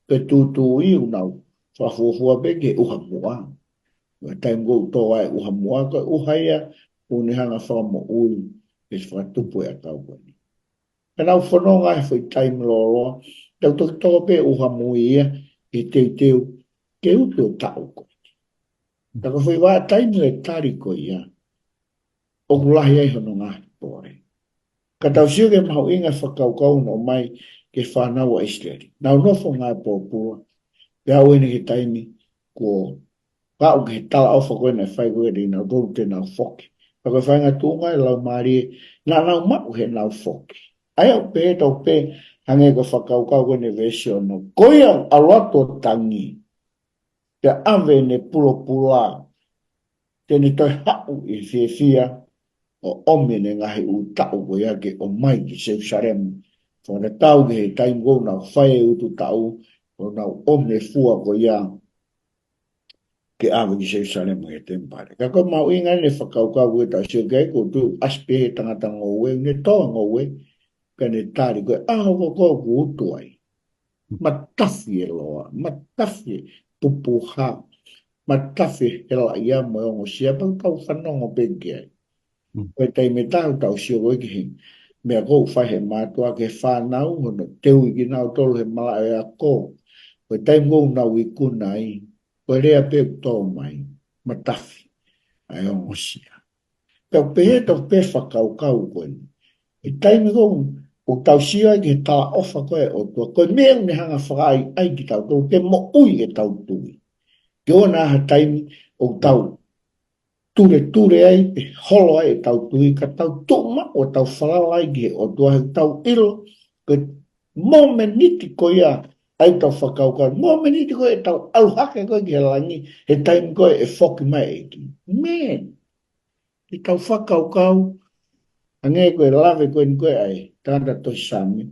ko e tūtuuʻi ʻoku nau fakafuofua pē ki he ʻuha muʻa. Ko e taimi ko ē ʻoku tō ai e ʻuha muʻa, ko e ʻuha ia ʻoku ne hanga ʻo fakamoʻui ʻe he fakatupu e ʻakau ko eni. Ka nau fononga he foʻi taimi lōloa, tau toki tō pē ʻuha muʻa ia ʻi he teuteu ke utu e taʻu ko ē. Ka ko e foʻi vahaʻa taimi ʻo e tali ko ia, ʻoku lahi ai hono ngaahi pole. Ka tau sio ki he mahuʻinga e fakakaukau ʻoku ne ʻomai ki he fānau ʻa ʻIsileli. Nau nofo ngāue pōpula, pea aʻu eni ki he taimi kuo aʻu ki he talaʻofa ko ē naʻe fai ko ē kiate kinautolu te nau foki. Ko e faʻahinga tuʻunga ʻa e Laumālie naʻa nau maʻu heʻenau foki. ʻA ia ʻoku pehē, tau pehē, hangē ko e fakakaukau ko eni veesi ono. Ko ia ʻalu atu ʻo tangi, pea ʻave ʻene pulopula, te ne toe haʻu ʻi he fiefia, ʻo ʻomi ʻene ngaahi ʻū taʻu ko ia ke ʻomai ki Selusalema. Fakatatau ki he taimi ʻoku nau fai ai e utu taʻu, ʻo nau ʻomi e fua ko ia ke ʻave ki Selusalema ki he temipale. Ka ko e mahuʻinga ʻeni e fakakaukau ko ē tau sio ki ai, ʻoku tuʻu ʻasi pē he tangata ngoue, ne tō ngoue, ka ne tali, ko e ʻaho ko ē ʻoku utu ai. Matafi e loa, matafi e pupuha, matafi e helaʻia mo e ongosia, pea tau fanongo pē ki ai. Mm. Ko e taimi ʻe taha ʻoku tau sio ko ē ki he meʻa ʻoku fai ʻe he mātuʻa ki he fānau, hono teuteu kinautolu he malaʻe ako. Ko e taimi ʻoku nau ikuna ai, ko e lea pē ʻoku tō mai, matafi ʻa e ongosia. Tau pehē, tau pehē fakakaukau ko eni. ʻI he taimi ko ē ʻoku tau sio ai ki he talaʻofa ko ē ʻa e ʻOtua, ko e meʻa ʻoku ne hanga ʻo fakaʻaiʻai kitautolu ke moʻui ʻetau tui. Ke ʻoua naʻa ʻi ai ha taimi ʻoku tau tuletule ai, pe holo ai ʻetau tui, ka tau tuʻu maʻu ʻo tau falala ai ki he ʻOtua, he tau ʻilo, ko e momeniti ko ia ʻa ʻetau fakakaukau, momeniti ko ē ʻetau ʻalu hake ko ē ki he langi, he taimi ko ē ʻe foki mai e ʻEiki. Man, ʻetau fakakaukau, hangē ko e lave ko eni ko ē ʻa e tangata tohi Saame.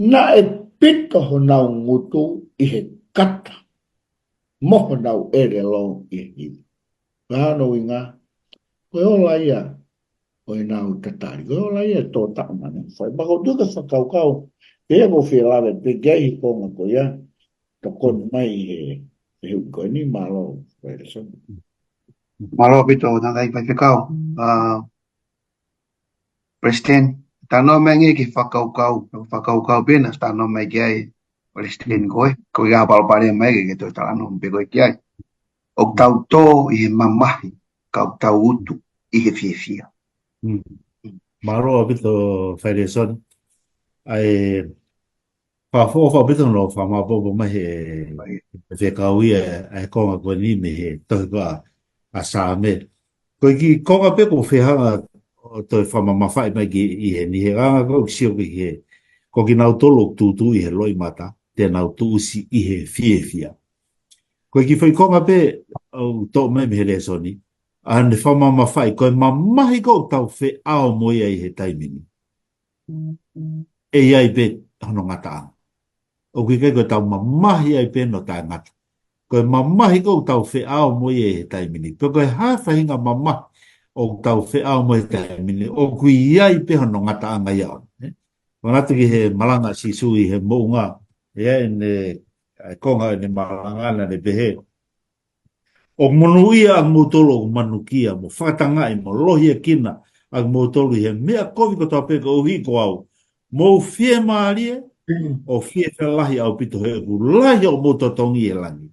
Naʻe pito honau ngutu ʻi he kata, mo honau ʻelelo ʻi he hiva. Ko hono ʻuhinga, ko e ola ia ʻo ʻenau tatali, ko e ola ia ʻo e tō taʻu naʻa nau fai. Pea ʻoku ou tui ko e fakakaukau, pea ʻoku ou fie lave pē ki ai he konga ko ia, tokoni mai he, he ʻuhinga ko eni, mālō, Failesoni. Mālō ʻaupito, tangataʻeiki faifekau. ʻA, Palesiteni, talanoa mai angē ki he fakakaukau, fakakaukau pē naʻe talanoa mai ki ai, Palesiteni ko ē, ko ia palopalema mai ke, ke toe talanoa pē ko ē ki ai. ʻOku tau tō ʻi he mamahi, ka ʻoku tau utu ʻi he fiefia. Mm. Mālō ʻaupito Failesoni. ʻAi, fakaʻofoʻofa ʻaupito hono fakamāʻopoʻopo mai he, he faifekau ia, ʻa e konga ko eni mei he tohi ko ē ʻa Saame. Ko e kiʻi konga pē ʻoku ou fie hanga ʻo toe fakamamafaʻi mai ki, ʻi heni he anga ko ē ʻoku sio ki he, ko kinautolu ʻoku tūtuuʻi he loʻimata, te nau tuʻusi ʻi he fiefia. Ko e kiʻi foʻi konga pē ʻoku toʻo mai mei he lēsoni, ʻa ʻene fakamamafaʻi, ko e mamahi ko ē ʻoku tau feʻao mo ia ʻi he taimi ni, ʻe ʻi ai pē hono ngataʻanga. ʻOku ʻikai ko ʻetau mamahi ai pē ʻo taʻengata. Ko e mamahi ko ē ʻoku tau feʻao mo ia ʻi he taimi ni. Pe ko e hā e faʻahinga mamahi ʻoku tau feʻao mo ia he taimi ni, ʻoku ʻi ai pē hono ngataʻanga ia ʻona, ē? Manatu ki he malanga ʻa Sīsū ʻi he moʻunga, ʻi heʻene, ʻa e konga ʻene malanga naʻa ne pehē, ʻOku monūʻia ʻa kimoutolu ʻoku manukia, mo fakatangaʻi, mo lohiakina ʻa kimoutolu ʻi he meʻa kovi kotoa pē koeʻuhi ko au. Mou fiemālie, ʻo fiefia lahi ʻaupito he ʻoku lahi hoʻomou totongi ʻi he langi.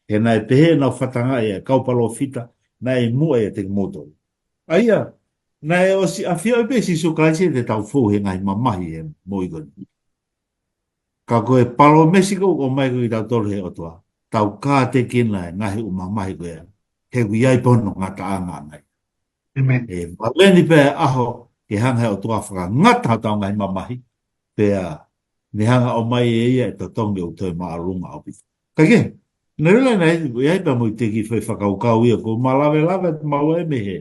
He naʻe pehē ʻenau fakatangaʻi ʻa e kau palōfita naʻe ʻi muʻa ʻiate kimoutolu. ʻA ia, naʻe ʻosi ʻafioʻi pē ʻe Sīsū Kalaisi te tau fou he ngaahi mamahi he moʻui ko eni. Ka ko e palōmesi ko ē ʻoku ʻomai ko ē kiate kitautolu ʻe he ʻOtua, tau kātekina e ngaahi ʻū mamahi ko ia, he ʻoku ʻi ai pē hono ngataʻanga ʻana ia. ʻĒmeni. ʻE vale ni pē ʻa e ʻaho ke hanga ʻe he ʻOtua ʻo fakangata hotau ngaahi mamahi, pea ne hanga ʻo ʻomai ʻe ia e totongi ʻoku toe māʻolunga ʻaupito. Ka ke, naʻe lele naʻe ʻi ai pē mo e kiʻi foʻi fakakaukau ia ʻoku ma lavelave atu maua mei he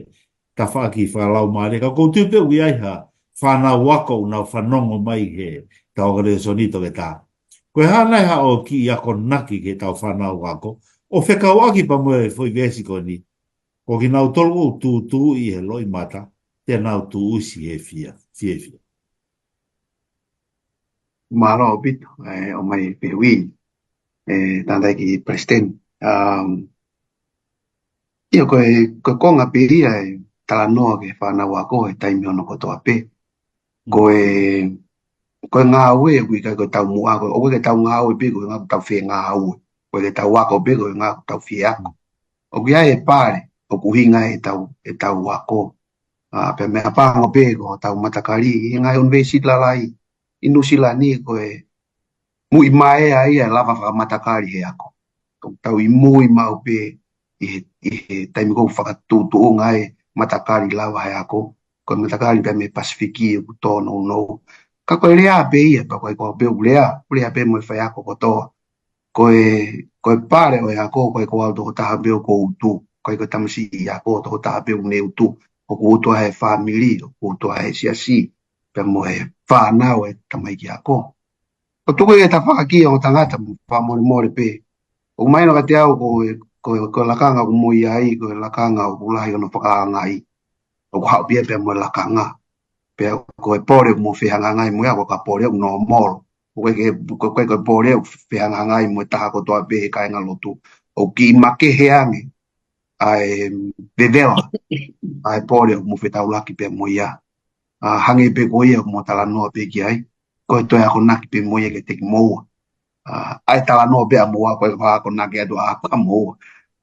tafaʻaki fakalaumālie, ka ʻoku ou tui pē ʻoku ʻi ai ha fānau ako ʻoku nau fanongo mai he tau ako lēsoni toketā. Ko e hā nai haʻo kiʻi akonaki ki he tau fānau ako, ʻo fekauʻaki pea mo e foʻi veesi ko eni, ko kinautolu ʻoku tūtuuʻi he loʻimata, te nau tuʻusi he fie, fiefia. Mālō ʻaupito, ē, ʻomai pē ʻe Uini, ē, tangataʻeiki palesiteni. Um, ʻIo, ko e, ko e konga pē ia e talanoa ki he fānau ako he taimi hono kotoa pē. Ko e, ko e ngāue, ʻoku ʻikai ko e taumuʻa, ko e, ʻoku ʻikai ke tau ngāue pē, ko e ngāue tau fengāue. ʻOku ʻikai ke tau ako pē, ko e ngāue tau fie ako. ʻOku ʻi ai e pale, ʻoku ʻuhinga ai e tau, e tau ako. ʻA, pea meʻapango pē ko hotau matakali, ʻi he ngaahi ʻunivēsiti lalahi, ʻi Nuʻu Sila ni ko e muimui ia e lava fakamatakali he ako. ʻOku tau ʻi mui maʻu pē ʻi he, ʻi he taimi ko ē ʻoku fakatuʻutuʻunga ai matakali lava he ako, ko e matakali pē mei Pasifiki ʻoku tōnounou. Ka ko e lea pē ia, pea ko e ko pē ʻoku lea, ʻoku lea pē mo e faiako kotoa. Ko e, ko e pale ʻo e ako, ko e ko au tokotaha pē ʻoku ou utu, ko e ko e tamasiʻi ako tokotaha pē ʻoku ne utu, ʻoku utu ʻa e fāmili, ʻoku utu ʻa e siasi, pea mo e fānau ʻa e tamaiki ako. ʻOku tuku e tafaʻaki ʻo tangata mo fakamolemole pē. ʻOku mahino kiate au ko e, ko e, ko e lakanga ʻoku mou ʻi ai, ko e lakanga ʻoku lahi hono fakaangaʻi. ʻOku haʻu pē ia pea mo e lakanga. Pea ko e pole ʻoku mou fehangahangai mo ia ko e ka pole ʻoku nōmolo. ʻOku ʻikai ke, ko e, ko e, ko e pole ʻoku fehangahangai mo e taha kotoa pē he kāinga lotu. ʻOku kiʻi makehe ange ʻa e vevela ʻa e pole ʻoku mou fetaulaki pea mo ia. ʻA, hangē pē ko ia ʻoku mou talanoa pē ki ai. Ko e toe akonaki pē mo ia kiate kimoua. ʻA, ʻa e talanoa pē ʻa moua, ko e akonaki atu ʻa moua.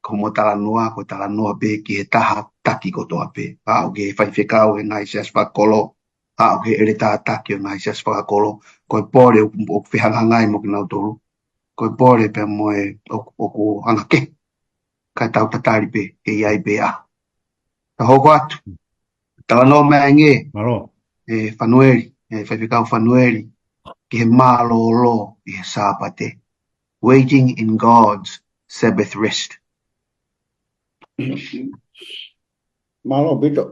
Ko hoʻomou talanoa, ko e talanoa pē ki he taha taki kotoa pē. ʻA, ʻoku ke faifekau he ngaahi siasi fakakolo. ʻA, ʻoku ke ʻeletā taki ʻo e ngaahi siasi fakakolo. Ko e pole ʻoku, ʻoku fehangahangai mo kinautolu. Ko e pole pea mo e ʻoku, ʻoku anga kehe. Ka tau tatali pē, ʻe ʻi ai pē ʻa. Ka hoko atu. Talanoa mai ange. Mālō. ʻE Fanueli, ʻe Faifekau Fanueli, ki he mālōlō ʻi he Sāpate. Waiting in God's Sabbath rest. Mālō ʻaupito.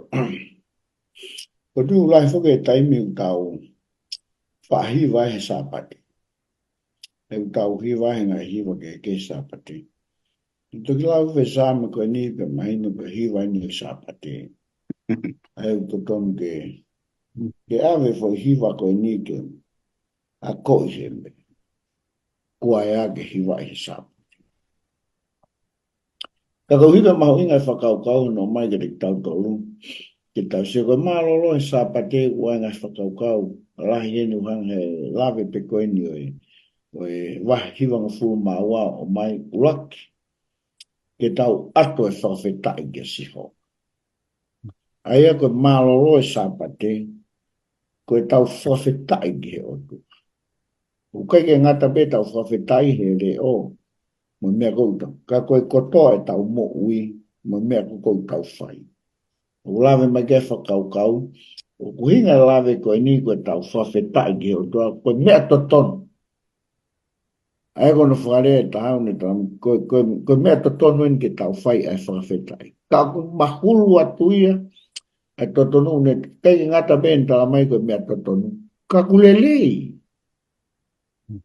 ʻOku tuʻu lahi foki e taimi ʻoku tau faʻa hiva he Sāpate. ʻOku tau hiva he ngaahi hiva kehekehe Sāpate. Toki lau e Saame ko eni pea mahino ko e hiva eni he Sāpate. ʻA ia ʻoku totonu ke, ke ʻave foʻi hiva ko eni ke akoʻi he meʻa. Ko e ʻai ke hiva he Sāpate. Ka ko e hiva mahuʻinga e fakakaukau ʻoku ʻomai kiate kitautolu. Ke tau sio ko e mālōlō he Sāpate ʻoku ʻai ngaahi fakakaukau. Lahi eni ʻoku hanga he lave pē ko eni ʻo e, ʻo e vahe hivangofulu mā ua ʻomai ʻuluaki. Ke tau ʻoatu e fakafetaʻi kia Sihova. ʻA ia ko e mālōlō e Sāpate, ko e tau fakafetaʻi ki he ʻOtua. ʻOku ʻikai ke ngata pē tau fakafetaʻi he leʻo, mo e meʻa ʻoku tau. Ka ko e kotoa e tau moʻui, mo e meʻa ʻoku tau fai. ʻOku lave mai ki he fakakaukau, ʻoku ʻuhinga e lave ko eni ko e tau fakafetaʻi ki he ʻOtua, ko e meʻa totonu. ʻA ia ko hono fakalea ʻe taha ʻoku ne tala, ko, ko, ko e meʻa totonu eni ke tau fai ʻa e fakafetaʻi. Ka ʻoku mahulu atu ia, ʻa e totonu ʻoku ne, ʻikai ke ngata pē ʻene tala mai ko e meʻa totonu. Ka ʻoku lelei.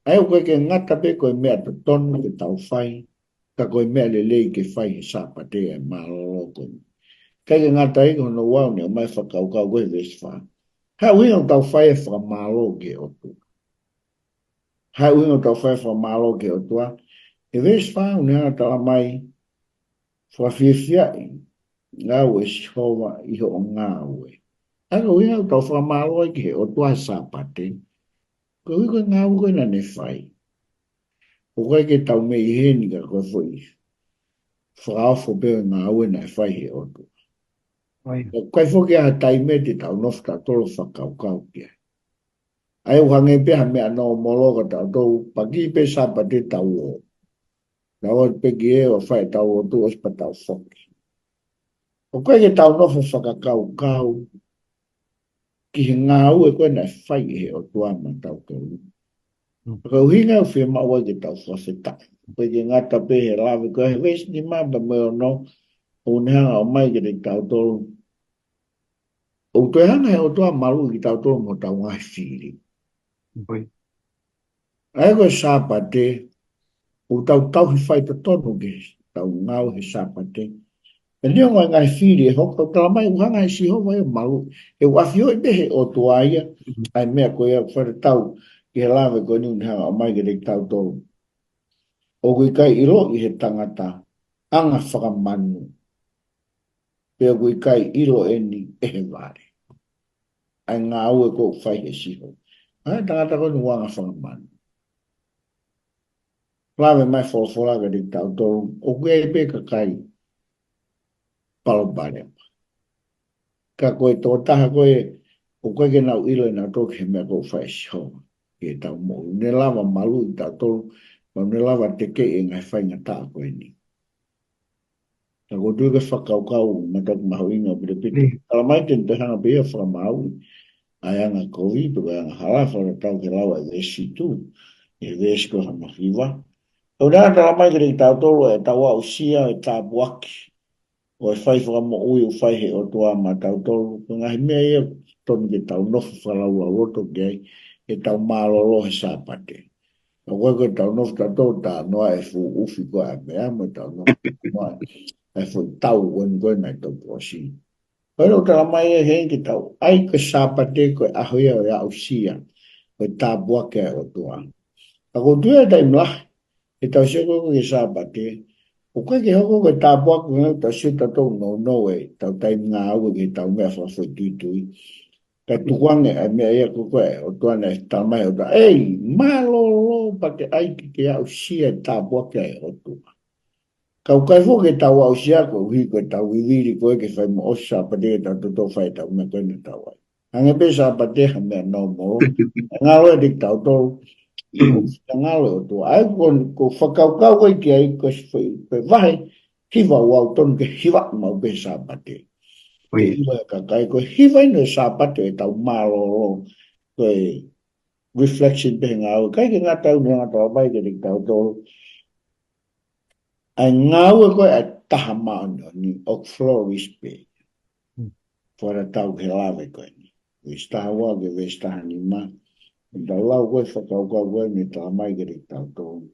ʻA ia ʻoku ʻikai ke ngata pē ko e meʻa totonu ke tau fai, ka ko e meʻa lelei ke fai he Sāpate ʻa e mālōlō ko eni. ʻIkai ke ngata ai ko hono ua ʻoku ne ʻomai fakakaukau ko e veesi fā. Ko e ʻuhinga ʻoku tau fai e fakamālō ki he ʻOtua. Ko e ʻuhinga ʻoku tau fai e fakamālō ki he ʻOtua. He veesi fā ʻoku ne hanga tala mai, fakafiefiaʻi au ʻe Sihova ʻi hoʻo ngāue. ʻA ia ko e ʻuhinga ʻoku tau fakamālō ai ki he ʻOtua he Sāpate. Ko e ʻuhi ko e ngāue ko ē naʻa ne fai. ʻOku ʻikai ke tau mei heni ka ko e foʻi fakaofo pē ʻo e ngāue naʻe fai he ʻOtua. ʻOku ʻikai foki ha taimi te tau nofo tautolu fakakaukau ki ai. ʻA ia ʻoku hangē pē ha meʻa nōmolo ka tautolu paki pē Sāpate tau ō. Tau ō pē ki he ʻo fai tau ō tuʻo ʻosi pea tau foki. ʻOku ʻikai ke tau nofo fakakaukau ki he ngāue ko ē naʻe fai ʻe he ʻOtua maʻa tautolu. Ko e ʻuhinga ʻoku fiemaʻu ai ke tau fakafetaʻi. ʻOku ʻikai ke ngata pē he lave ko ē he veesi nima pea mo e ono, ʻoku ne hanga ʻomai kiate kitautolu. ʻOku toe hanga he ʻOtua maluʻi kitautolu mo hotau ngaahi fili. ʻA ia ko e Sāpate, ʻoku tau tauhi faitotonu ke tau ngāue he Sāpate. Pea neongo e ngaahi fili ʻe hoko, ʻoku tala mai ʻoku hanga he Sihova ia ʻo maluʻi. ʻOku ʻafioʻi pē he ʻOtua ia, ʻa e meʻa ko ia ʻoku fakatatau ki he lave ko eni ʻoku ne hanga ʻomai kiate kitautolu. ʻOku ʻikai ʻiloʻi he tangata anga fakamanu. Pea ʻoku ʻikai ʻilo ʻeni ʻe he vale. ʻA e ngāue ʻoku fai he Sihova. ʻA e tangata ko eni ʻoku anga fakamanu. Lave mai folofola kiate kitautolu, ʻoku ʻi ai pē kakai palopalema. Ka ko e tokotaha ko ē, ʻoku ʻikai ke nau ʻilo ʻe nautolu ki he meʻa ʻoku fai ʻe Sihova. Ke tau moʻui. Ne lava maluʻi kitautolu, pea ne lava tekeʻi e ngaahi faingataʻa ko eni. Ka ʻoku ou tui ko e fakakaukau mātuʻaki mahuʻinga ʻaupito. Talamai te ne toe hanga pē ia ʻo fakamaauʻi ʻa e anga kovi, pe ko e anga hala, fakatatau ki he lau ʻa e veesi fitu, ʻi he veesi ko e hongofulu mā hiva. ʻOku ne talamai kiate kitautolu ʻetau aʻusia e tāpuaki ʻo e fai fakamoʻui ʻoku fai ʻe he ʻOtua maʻatautolu, ko e ngaahi meʻa ia totonu ke tau nofo fakalaulauloto ki ai, ʻetau mālōlō he Sāpate. ʻOku ʻikai ko ʻetau nofo tautolu talanoa e fuʻu ʻufi ko ē ʻa e meʻa, mo ʻetau nofo talanoa e fuʻu tau ʻeni ko ē naʻe toki ʻosi. Ko e lau talamai ʻe he ʻEiki ke tau ʻai ko e Sāpate ko e ʻaho ia ʻo e aʻusia ʻo e tāpuaki ʻa e ʻOtua. Ka ʻoku ou tui ʻe taimi lahi, ʻetau sio ko ē ki he Sāpate, ʻoku ʻikai ke hoko ko e tāpuaki ko ē ʻoku tau sio tautolu nounou ʻetau taimi ngāue ki heʻetau meʻa fakafoʻituitui. Ka tukuange ʻa e meʻa ia ko ē ʻa e ʻOtua naʻe talamai ʻe he ʻOtua, ʻEi, mālōlō pea ke ʻai ke ke aʻusia e tāpuaki ʻa e ʻOtua. Ka ʻoku ʻikai foki ke tau aʻusia koeʻuhi ko ʻetau vivili ko ē ke fai moʻosi Sāpate ke tau toutou fai ʻetau meʻa ko ē naʻa tau ʻai. Hangē pē Sāpate ha meʻa normal. ʻE ngalo ʻiate kitautolu. ʻE ngalo ʻOtua. ʻA ia ko, ko e fakakaukau ko ē ki ai ko e, ko e vahe hiva ʻoku totonu ke hiva maʻu pē Sāpate. Ke ʻilo ʻe he kakai ko e hiva ʻeni ʻo e Sāpate ʻetau mālōlō. Ko e reflection pē he ngāue. ʻIkai ke ngata ai, ʻoku ne talamai kiate kitautolu ʻa e ngāue ko ē ʻa e Taha Māʻoniʻoni ʻoku flourish pē. Fakatatau ki he lave ko eni. Veesi taha ua ki he veesi taha nima. Tau lau ko ē fakakaukau ko ē naʻe talamai kiate kitautolu.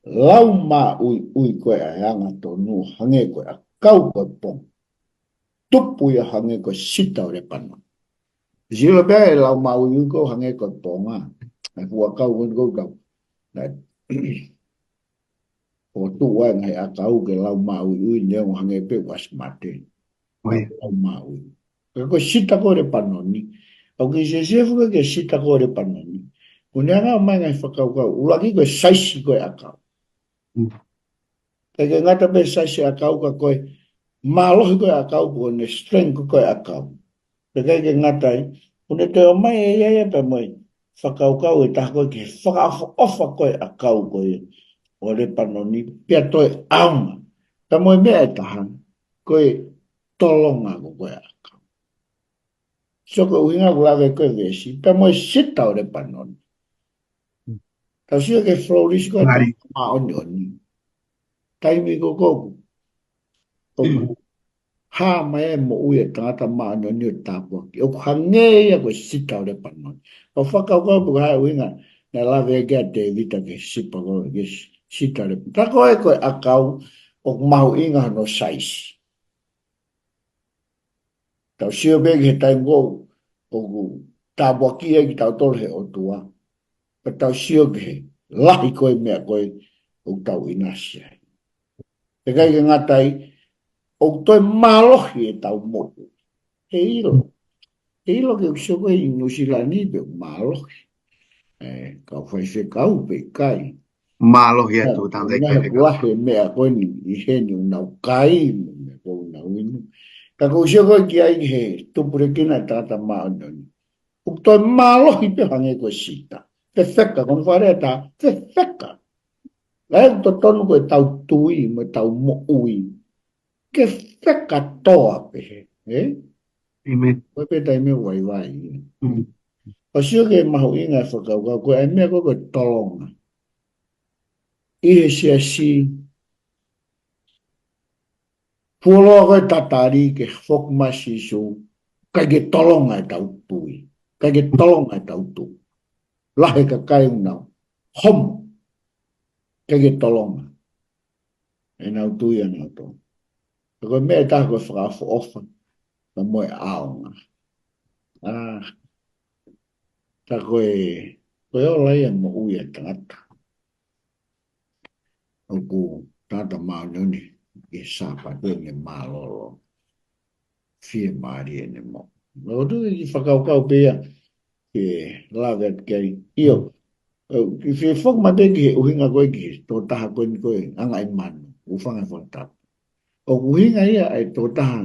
Lau māʻuiʻui ko ē ʻa e angatonu hangē ko e ʻakau ko e ponga. Tupu ia hangē ko e sita ʻo Lepanoni. Sio pē ʻe lau māʻuiʻui ko ē hangē ko e ponga. ʻA e fuʻu ʻakau ko eni ʻoku tau. Naʻe ʻo tuʻu ai ngaahi ʻakau ke lau māʻuiʻui neongo hangē pē ʻoku ʻasi mate. Lau māʻuiʻui. Ka ko e sita ko ē Lepanoni. ʻOku ke sio fuka ki he sita ko ē Lepanoni. ʻOku ne hanga mai ngaahi fakakaukau. ʻUluaki ko e saisi ko ē ʻakau. ʻIkai ke ngata pē saisi ʻakau ka ko e mālohi ko ē ʻakau, ko ʻene strength ko ē ʻakau. Pea ʻikai ke ngata ai, ʻoku ne toe ʻomai ʻe ia ia pea mo e fakakaukau ʻe taha ko ē ki he fakaʻofoʻofa ko ē ʻakau ko ē ʻo Lepanoni, pea toe ʻaonga. Pea mo e meʻa ʻe taha, ko e tolonga ko ē ʻakau. So ko e ʻuhinga ʻoku lave ko ē veesi, pea mo e sita ʻo Lepanoni. Tau sio ki he flourish ko ē Taha Māʻoniʻoni. Taimi ko ē ʻoku hā mai e moʻui e tangata māʻoniʻoni ʻo tāpuaki. ʻOku hangē ia ko e sita ʻo Lepanoni. ʻOku fakakaukau pe ko e hā e ʻuhinga naʻe lave ki ai ʻa Tēvita ki he sipa ko ē, ki he sita ʻo Lepanoni. Tā ko ē ko e ʻakau ʻoku mahuʻinga hono saisi. Tau sio pē ki he taimi ko ē ʻoku tāpuakiʻi ai kitautolu ʻe he ʻOtua. Pea tau sio ki he lahi ko ē meʻa ko ē ʻoku tau ʻinasi ai. Pea ʻikai ke ngata ai, ʻoku toe mālohi ʻetau moʻui. He ʻilo. He ʻilo ke ʻoku sio ko ē ʻi Nuʻusila ni pe ʻoku mālohi. ʻE, kau faifekau pe ʻikai. Mālohi atu tangata ʻikai ke kau. He meʻa ko eni ʻi heni ʻoku nau kai, mo e meʻa ko ē ʻoku nau inu. Ka ʻoku sio ko ē ki ai ki he tupulekina e tangata māʻoniʻoni. ʻOku toe mālohi pē hangē ko e sita. Fefeka, ko hono fakalea ʻe taha, fefeka. Lahi ʻoku totonu ko ʻetau tui, mo ʻetau moʻui. Ke fekatoa pē he, ē? ʻĒmeni. Ko e pē taimi vaivai. Mm. ʻOku sio ki he mahuʻinga e fakakaukau, ko e meʻa ko ē ko e tolonga. ʻI he siasi, fuoloa ko e tatali ke foki mai Sīsū, ʻikai ke tolonga ʻetau tui. ʻIkai ke tolonga ʻetau tui. Lahi e kakai ʻoku nau homo. ʻIkai ke tolonga ʻenau tui ʻanautolu. Ka ko e meʻa ʻe taha ko e fakaʻofoʻofa, pea mo e ʻaonga. ʻA, tā ko e, ko e ola ia e moʻui e tangata. ʻOku tangata māʻoniʻoni ʻi he Sāpate ʻene mālōlō. Fiemālie ʻene moʻui. Naʻa ku tuʻu ki he fakakaukau pē ia ke lave atu ki ai. ʻIo, ʻe, ke fie foki mai pē ki he ʻuhinga ko ē ki he tokotaha ko eni ko e anga ʻi manu, ʻoku fanga fakatapu. ʻOku ʻuhinga ia ʻa e tokotaha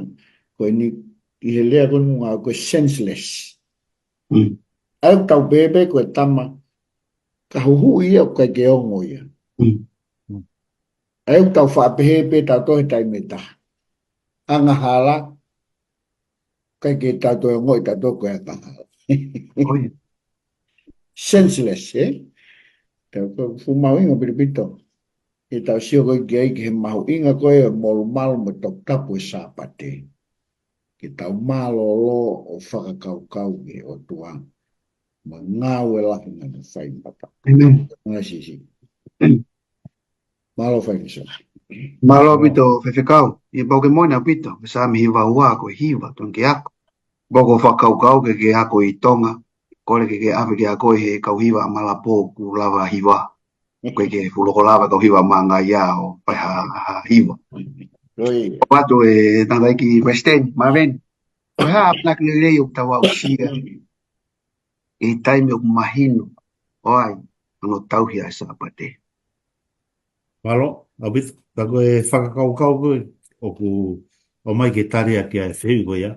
ko eni ʻi he lea ko eni ʻoku ngāueʻaki ko e senseless. Mm. ʻA ia ʻoku tau pehē pē ko e tama, ka huhuʻi ia ʻoku ʻikai ke ongo ia. Mm. ʻA ia ʻoku tau faʻa pehē pē tautolu he taimi ʻe taha. angahala, ʻikai ke tau toe ongoʻi tautolu ko e angahala. Senseless, ē? Ka ko e fuʻu mahuʻinga ʻaupito. Ke tau sio ko ē ki ai ki he mahuʻinga ko ē ʻo e molumalu mo e toputapu ʻo e Sāpate. Ke tau mālōlō ʻo fakakaukau ki he ʻOtua. Mo e ngāue lahi naʻa ne fai maʻatautolu. ʻĒmeni. Ngā sisi. Mālō Faifekau. Mālō ʻaupito Faifekau. ʻIo, pau ke moʻoni ʻaupito. Ko e Saame hiva ua ko e hiva, tonu ke ako. Pau ke fakakaukau ke ke ako ʻi Tonga. Kole ke ke ʻave ke ako ʻi he kau hiva ʻa Malapō ʻoku lava hiva. Ko e ke fuʻu loko lava kau hiva manga ia ʻo fai ha, ha hiva. ʻIo. ʻOatu e tangataʻeiki Palesiteni, Marvin. Ko e hā ʻamanaki lelei ʻoku tau aʻusia ʻi he taimi ʻoku mahino ʻoku ʻi ai hono tauhi ʻa e Sāpate. Mālō, ʻaupito, ka ko e fakakaukau ko ē ʻoku ʻomai ke tali ʻaki ʻa e fehuʻi ko ia.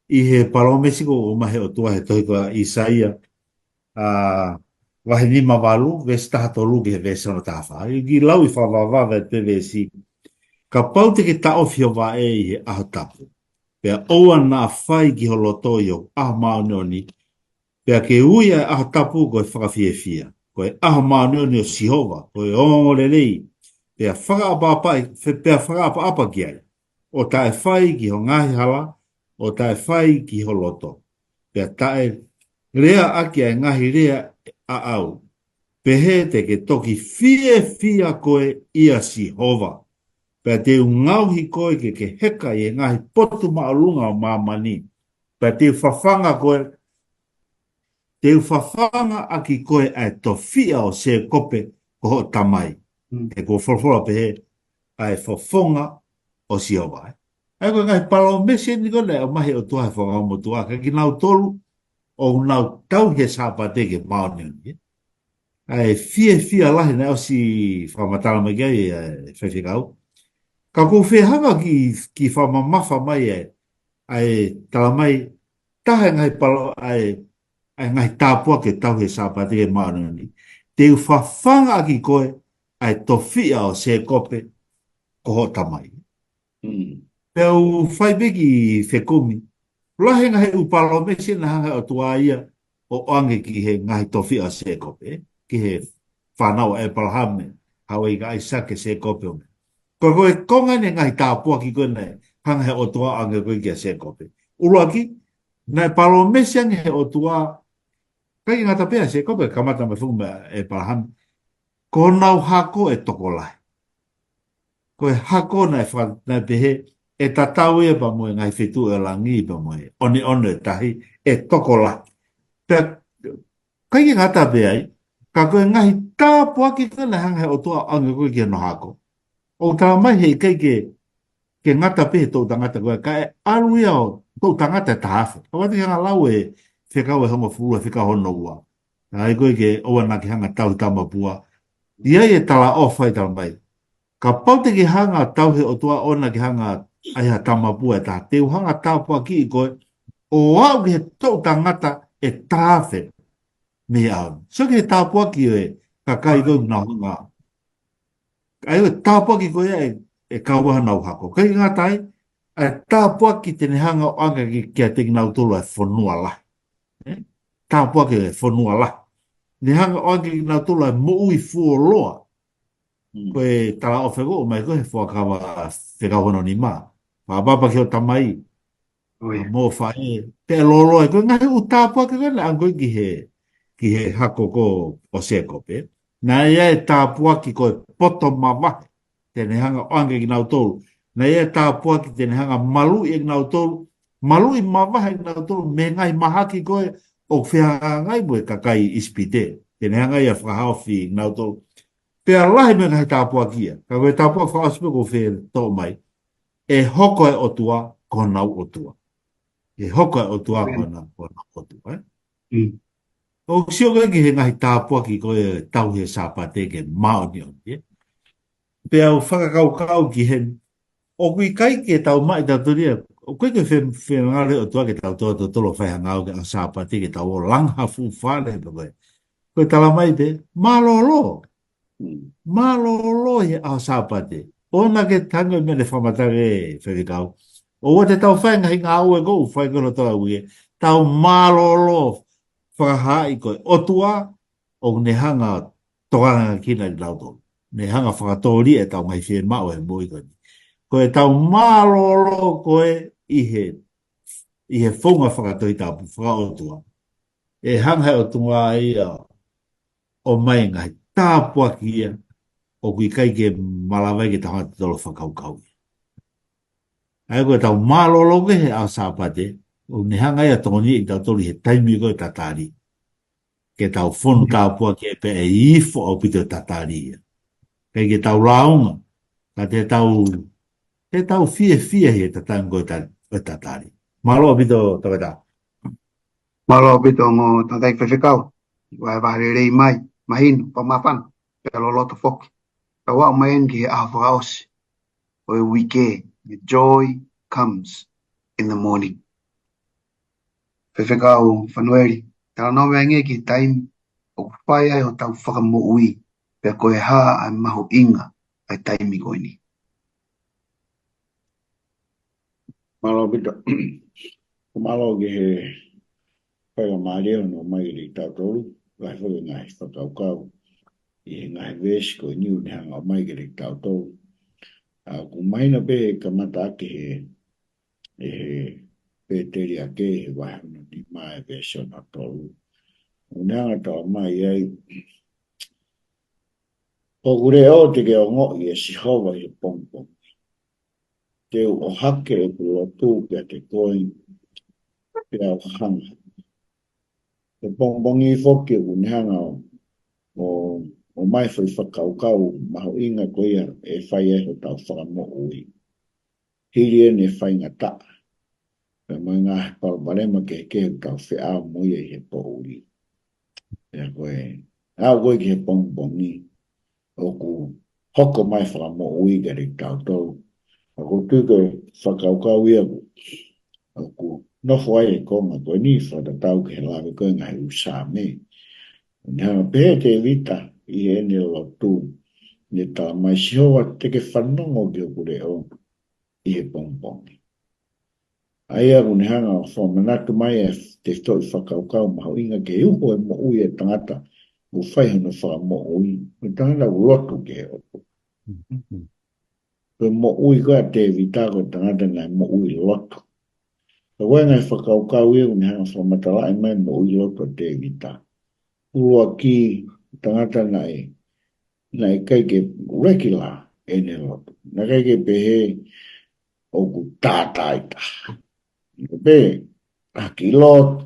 ʻI he palōmesi ko ē ʻoku ʻomai he ʻOtua he tohi ko ʻAisea, ʻa, vahe nima valu, veesi taha tolu ki he veesi ono taha fā. ʻI he lau ʻi he fakavavevave ʻa e veesi. Kapau te ke taʻofi ho vaʻe ʻi he ʻaho tapu. Pea ʻoua naʻa fai ki ho loto ʻi ho ʻaho māʻoniʻoni, pea ke ui ʻa e ʻaho tapu ko e fakafiefia, ko e ʻaho māʻoniʻoni ʻo Sihova, ko e ongoongolelei, pea fakaʻapaʻapa, fe-, pea fakaʻapaʻapa ki ai, ʻo taʻe fai ki ho ngaahi hala, ʻo taʻe fai ki ho loto, pea taʻe lea ʻaki ʻa e ngaahi lea ʻaʻau, pehē te ke toki fiefia koe ʻia Sihova, pea te u ngaohi koe ke ke heka ʻi he ngaahi potu māʻolunga ʻo māmani, pea te u fafanga koe, te u fafanga ʻaki koe ʻa e tofiʻa ʻo Sēkope ko hoʻo tamai. Mm. He kuo folofola pehē ʻa e fofonga ʻo Sihova, ē. ʻA ia ko e ngaahi palōmesi eni ko ē naʻe ʻomai he ʻOtua he Fuakava Motuʻa kiate kinautolu ʻoku nau tauhi e Sāpate ke māʻoniʻoni, ē. ʻA e fiefia lahi naʻe ʻosi fakamatala mai ki ai ʻa e Faifekau. Ka ʻoku ou fie hanga ʻo kiʻi, kiʻi fakamamafa mai ʻa e, ʻa e talamai taha e ngaahi palo-, ʻa e, ʻa e ngaahi tāpuaki ʻo e tauhi e Sāpate ke māʻoniʻoni. Te u fafanga ʻaki koe ʻa e tofiʻa ʻo Sēkope ko hoʻo tamai. Mm. Pea u fai pē kiʻi fekumi. Lahi e ngaahi ʻū palōmesi naʻe hanga ʻe he ʻOtua ia ʻo ʻoange ki he ngaahi tofiʻa ʻo Sēkope, ē? Ki he fānau ʻa ʻĒpalahame, Hauaʻi ka ʻAisake, Sēkope ʻo meʻa. Ko, ko e konga eni e ngaahi tāpuaki ko ē naʻe hanga ʻe he ʻOtua ʻo ʻoange ko ē kia Sēkope. ʻUluaki, naʻe palōmesi ange ʻe he ʻOtua, ʻikai ke ngata pē ʻia Sēkope, kamata mai foki mei ʻĒpalahame. Ko honau hako ʻe tokolahi. Ko e hako naʻe fa-, naʻe pehē, ʻe tatau ia pea mo e ngaahi feituʻu ʻo e langi pea mo e ʻoneʻone ʻo e tahi, ʻe tokolahi. Pea, ʻikai ke ngata pē ai, ka ko e ngaahi tāpuaki ko ē naʻe hanga ʻe he ʻOtua ʻo ʻoange ko ē ki hono hako. ʻOku talamai he ʻikai ke, ke ngata pē he toʻutangata ko ē, kae ʻalu ia ʻo toʻutangata ʻe taha afe. Ka ʻoku ʻikai ke hanga ʻo lau e Fekau ʻe hongofulu, e Fekau hono ua. ʻA ia ko ē ke ʻoua naʻa ke hanga ʻo tauhi tamapua. ʻI ai e talaʻofa ʻi talamai. Kapau te ke hanga ʻo tauhi e ʻOtua ʻoua naʻa ke hanga ʻo ʻai ha tamapua ʻe taha. Te u hanga ʻo tāpuakiʻi koe ʻo aʻu ki he toʻutangata ʻe taha afe mei he ʻaho ni. Sio ki he tāpuaki ʻo e kakai ko ē ʻoku nau hanga. ʻA ia ko e tāpuaki ko ia ʻe, ʻe kau ai honau hako. ʻIkai ke ngata ai, ʻa e tāpuaki te ne hanga ʻo ʻoange ki, kiate kinautolu ʻa e fonua lahi. Ē? Tāpuaki e fonua lahi. Ne hanga ʻo ʻoange kiate kinautolu ʻa e moʻui fuoloa. Mm. Ko e talaʻofa ko ē ʻoku ʻomai ko ē he Fuakava Fekau hono nima. Fakaʻapaʻapa ki hoʻo tamai. ʻIo. Mo e faʻē, pea loloa, ko e ngaahi ʻū tāpuaki ko ē naʻe ʻoange ko ē ki he, ki he hako ko ē ʻo Sēkope. Naʻe ʻi ai e tāpuaki ko e poto mavahe te ne hanga ʻo ʻoange kiate kinautolu. Naʻe ʻi ai e tāpuaki te ne hanga ʻo maluʻi ʻe kinautolu, maluʻi mavahe ʻe kinautolu mei he ngaahi mahaki ko ē ʻoku fehangahangai mo e kakai ʻIsipite. Te ne hanga ia ʻo fakahaofi kinautolu. Pea lahi mo e ngaahi tāpuaki ia. Ka ko e tāpuaki fakaʻosi pē ʻoku ou fie toʻo mai. ʻE hoko e ʻOtua ko honau ʻOtua. ʻE hoko e ʻOtua ko honau, ko honau ʻOtua, ē? Mm. ʻOku sio ko ē ki he ngaahi tāpuaki ko ē ʻo e tauhi e Sāpate ke māʻoniʻoni, ē? Pea u fakakaukau ki heni, ʻoku ʻikai ke tau maʻu ʻe tautolu ia, ʻoku ʻikai ke fe-, fengāueʻi ʻe he ʻOtua ke tau tō tautolu ʻo fai ha ngāue ki he ʻaho Sāpate ke tau ō ʻo langa ha fuʻu fale pe ko e. Ko e talamai pē, mālōlō. Mm. Mālōlō ʻi he ʻaho Sāpate. ʻOua naʻa ke tangi, meʻa naʻe fakamatala ʻe he Faifekau. ʻOua te tau fai e ngaahi ngāue ko ē ʻoku fai ko ē ʻi loto ʻa e uike, tau mālōlō fakahaaʻi ko e ʻOtua ʻoku ne hanga ʻo tokanga ki heʻetau tō. Ne hanga ʻo fakatōliʻa ʻetau ngaahi fiemaʻu he moʻui ko eni. Ko ʻetau mālōlō ko ē ʻi he, ʻi he founga fakatohitapu fakaʻotua, ʻe hanga ʻe he ʻOtua ia ʻo ʻomai e ngaahi tāpuaki ia ʻoku ʻikai ke malava ai ke tau hanga ʻo totolo fakakaukau ia. ʻA ia ko ʻetau mālōlō ko ē he ʻaho Sāpate, ʻoku ne hanga ia ʻo tokoniʻi kitautolu ʻi he taimi ko ē ʻo e tatali. Ke tau fonu tāpuaki ai pea ʻe ifo ʻaupito e tatali ia. ʻIkai ke tau lāunga, ka te tau, te tau fiefia he tatali ko ē ta-, ko e tatali. Mālō ʻaupito, Toketā. Mālō ʻaupito ongo tangataʻeiki faifekau. Vahevahe lelei mai, mahino, fakamāfana, pea loloto foki. Tau aʻu mai eni ki he ʻaho fakaʻosi ʻo e uike, the joy comes in the morning. Faifekau Fanueli, talanoa mai angē ki he taimi ʻoku fai ai hotau fakamoʻui, pea ko e hā ʻa e mahuʻinga ʻa e taimi ko eni. Mālō ʻaupito. Ko e mālō ki he faingamālie hono ʻomai kiate kitautolu, lahi foki e ngaahi fakakaukau ʻi he ngaahi veesi ko eni ʻoku ne hanga ʻo ʻomai kiate kitautolu. ʻA, ʻoku mahino pē he kamata ʻaki he, ʻe he Pēteli ʻa e, he vahe hono nima ʻa e veesi hono tolu. ʻOku ne hanga ʻo tala mai ai, ʻoku leʻo te ke ongoʻi ʻe Sihova ʻi he pongipongi. Te u ʻohake ʻeku lotu kiate koe, pea u hanga. He pongipongi foki ʻoku ne hanga ʻo, ʻo, ʻomai foʻi fakakaukau mahuʻinga ko ia ʻe fai ai hotau fakamoʻui. Hili ʻene faingataʻa, pea mo e ngaahi palopalema kehekehe ʻoku tau feʻao mo ia ʻi he poʻuli. Pea ko e, aʻu ko ē ki he pongipongi, ʻoku hoko mai e fakamoʻui kiate kitautolu. ʻOku ou tui ko e fakakaukau ia ʻoku, ʻoku nofo ai e konga ko eni fakatatau ki he lave ko ē ngaahi ʻū Saame. Ne hanga pē ʻe Tēvita ʻi heʻene lotu, ne tala mai, Sihova te ke fanongo ki hoku leʻo ʻi he pongipongi. ʻA ia ʻoku ne hanga ʻo fakamanatu mai e tefitoʻi fakakaukau mahuʻinga ki he uho e moʻui e tangata ʻoku fai hono fakamoʻui, ko e tangata ʻoku lotu ki he ʻOtua. Ko e moʻui ko ē ʻa Tēvita ko e tangata naʻe moʻui lotu. Ka ko e ngaahi fakakaukau ia ʻoku ne hanga ʻo fakamatalaʻi mai e moʻui lotu ʻa Tēvita. ʻUluaki, tangata naʻe, naʻe ʻikai ke regular ʻene lotu. Naʻe ʻikai ke pehē ʻoku tātāita. Pē, ʻalu ki lotu.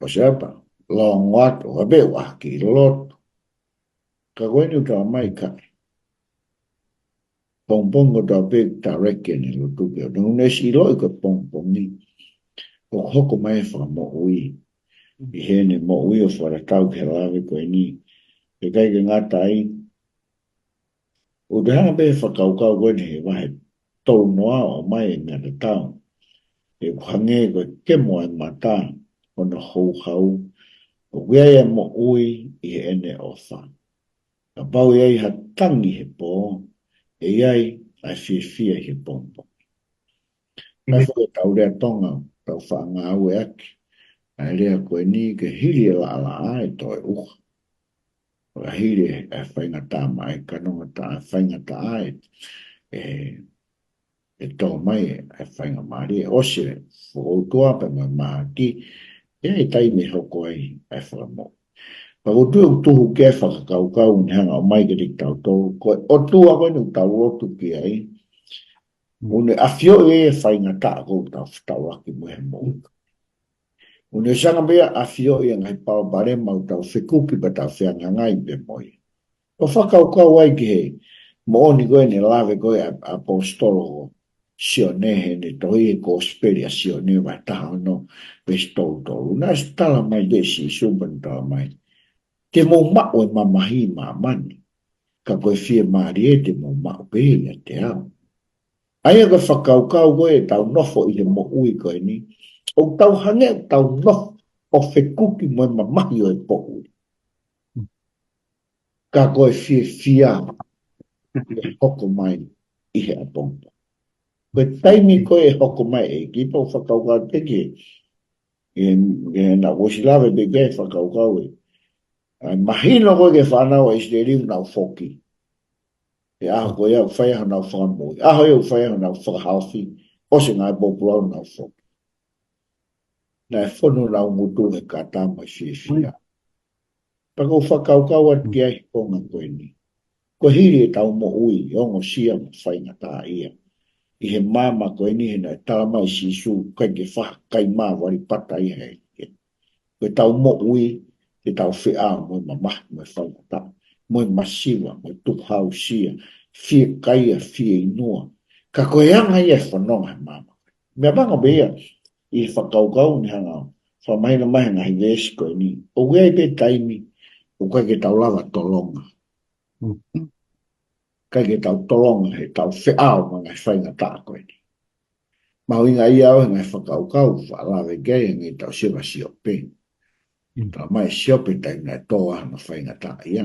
ʻO se apa, longo atu, ʻo pē ʻalu ki lotu. Ka ko eni ʻoku tala mai ka. Pongipongi ʻoku tau pē direct ʻene lotu ki he ʻOtua. Naʻe ʻosi ʻiloʻi ko e pongipongi ʻoku hoko mai e fakamoʻui. ʻI heʻene moʻui ʻo fakatatau ki he lave ko eni. Pea ʻikai ke ngata ai, ʻoku te hanga pē he fakakaukau ko eni he vahe tolu noa ʻo ʻomai e meʻa tatau. ʻOku hangē ko e kemo ʻa e mata ʻo hono houhau. ʻOku ʻi ai e moʻui ʻi heʻene ʻofa. Kapau ʻe ʻi ai ha tangi he pō, ʻe ʻi ai ʻa e fiefia ʻi he pongipongi. Naʻe fai ʻetau lea Tonga, tau faʻa ngāueʻaki ʻa e lea ko eni, ke hili e laʻalaʻā ʻe toe ʻuha. Pea hili e faingataʻa mai, ka nonga taʻa faingataʻa ʻe, ʻe, ʻe tō mai e faingamālie, ʻosi e fokoutua pea mo e mahaki, ʻe ʻi ai e taimi ʻe hoko ai e fakamoʻui. Pea ʻoku ou tui ʻoku tuhu ki ai e fakakaukau ʻoku ne hanga ʻo ʻomai kiate kitautolu, ko e ʻOtua ko eni ʻoku tau lotu ki ai, ʻoku ne ʻafioʻi e faingataʻa ʻoku tau fetaulaki mo ia he moʻui. ʻOku ne sanga pea ʻafioʻi e ngaahi palopalema ʻoku tau fekuki pea tau fehangahangai pea mo ia. ʻO fakakaukau ai ki he moʻoni ko ē naʻe lave ko ē ʻa e ʻaposetolo ko Sione heʻene tohi e Kosipeli ʻa Sione vahe taha ono veesi tolu tolu. Naʻe tala mai pē ʻe Sīsū pea ne tala mai, te mou maʻu e mamahi ʻi māmani, ka ko e fiemālie te mou maʻu pē ʻiate au. ʻA ia ko e fakakaukau ko ē ʻetau nofo ʻi he moʻui ko eni, ʻoku tau hangē ʻoku tau nofo ʻo fekuki mo e mamahi ʻo e poʻuli. Ka ko e fiefia ʻe hoko mai ʻi he ʻapongipongi. Ko e taimi ko ē ʻe hoko mai ʻEiki, pea u fakakaukau pē ki he, ki he, ki he naʻa ku ʻosi lave pē ki he fakakaukau ē. ʻA e mahino ko ē ki he fānau ʻa ʻIsileli ʻoku nau foki. He ʻaho ko ia ʻoku fai ai honau fakamoʻui. ʻAho ia ʻoku fai ai honau fakahaofi. ʻOsi e ngaahi pōpula ʻoku nau foki. Naʻe fonu honau ngutu he kātaki mo e fiefia. Pea ʻoku ou fakakaukau atu ki ai he konga ko eni. Ko e hili ʻetau moʻui, ongosia mo faingataʻaʻia. ʻI he māmani ko eni he naʻe tala mai ʻe Sīsū, ʻikai ke faha kai mā vali pata ia he ike. Ko ʻetau moʻui, te tau feʻao mo e mamahi, mo e faingataʻa, mo e masiva, mo e tukuhausia, fiekaia, fieinua. Ka ko e anga ia e fononga he māmani. Meʻa pango pē ia, ʻi he fakakaukau ni hanga, fakamahino mai he ngaahi veesi ko eni. ʻOku ʻi ai pē taimi, ʻoku ʻikai ke tau lava tolonga. ʻIkai ke tau tolonga he tau feʻao mo e ngaahi faingataʻa ko eni. Mahuʻinga ia ʻo e ngaahi fakakaukau, fakalave ki ai e ngaahi tau siva Siope. Tala mai Siope taimi naʻe tō ai hono faingataʻaʻia.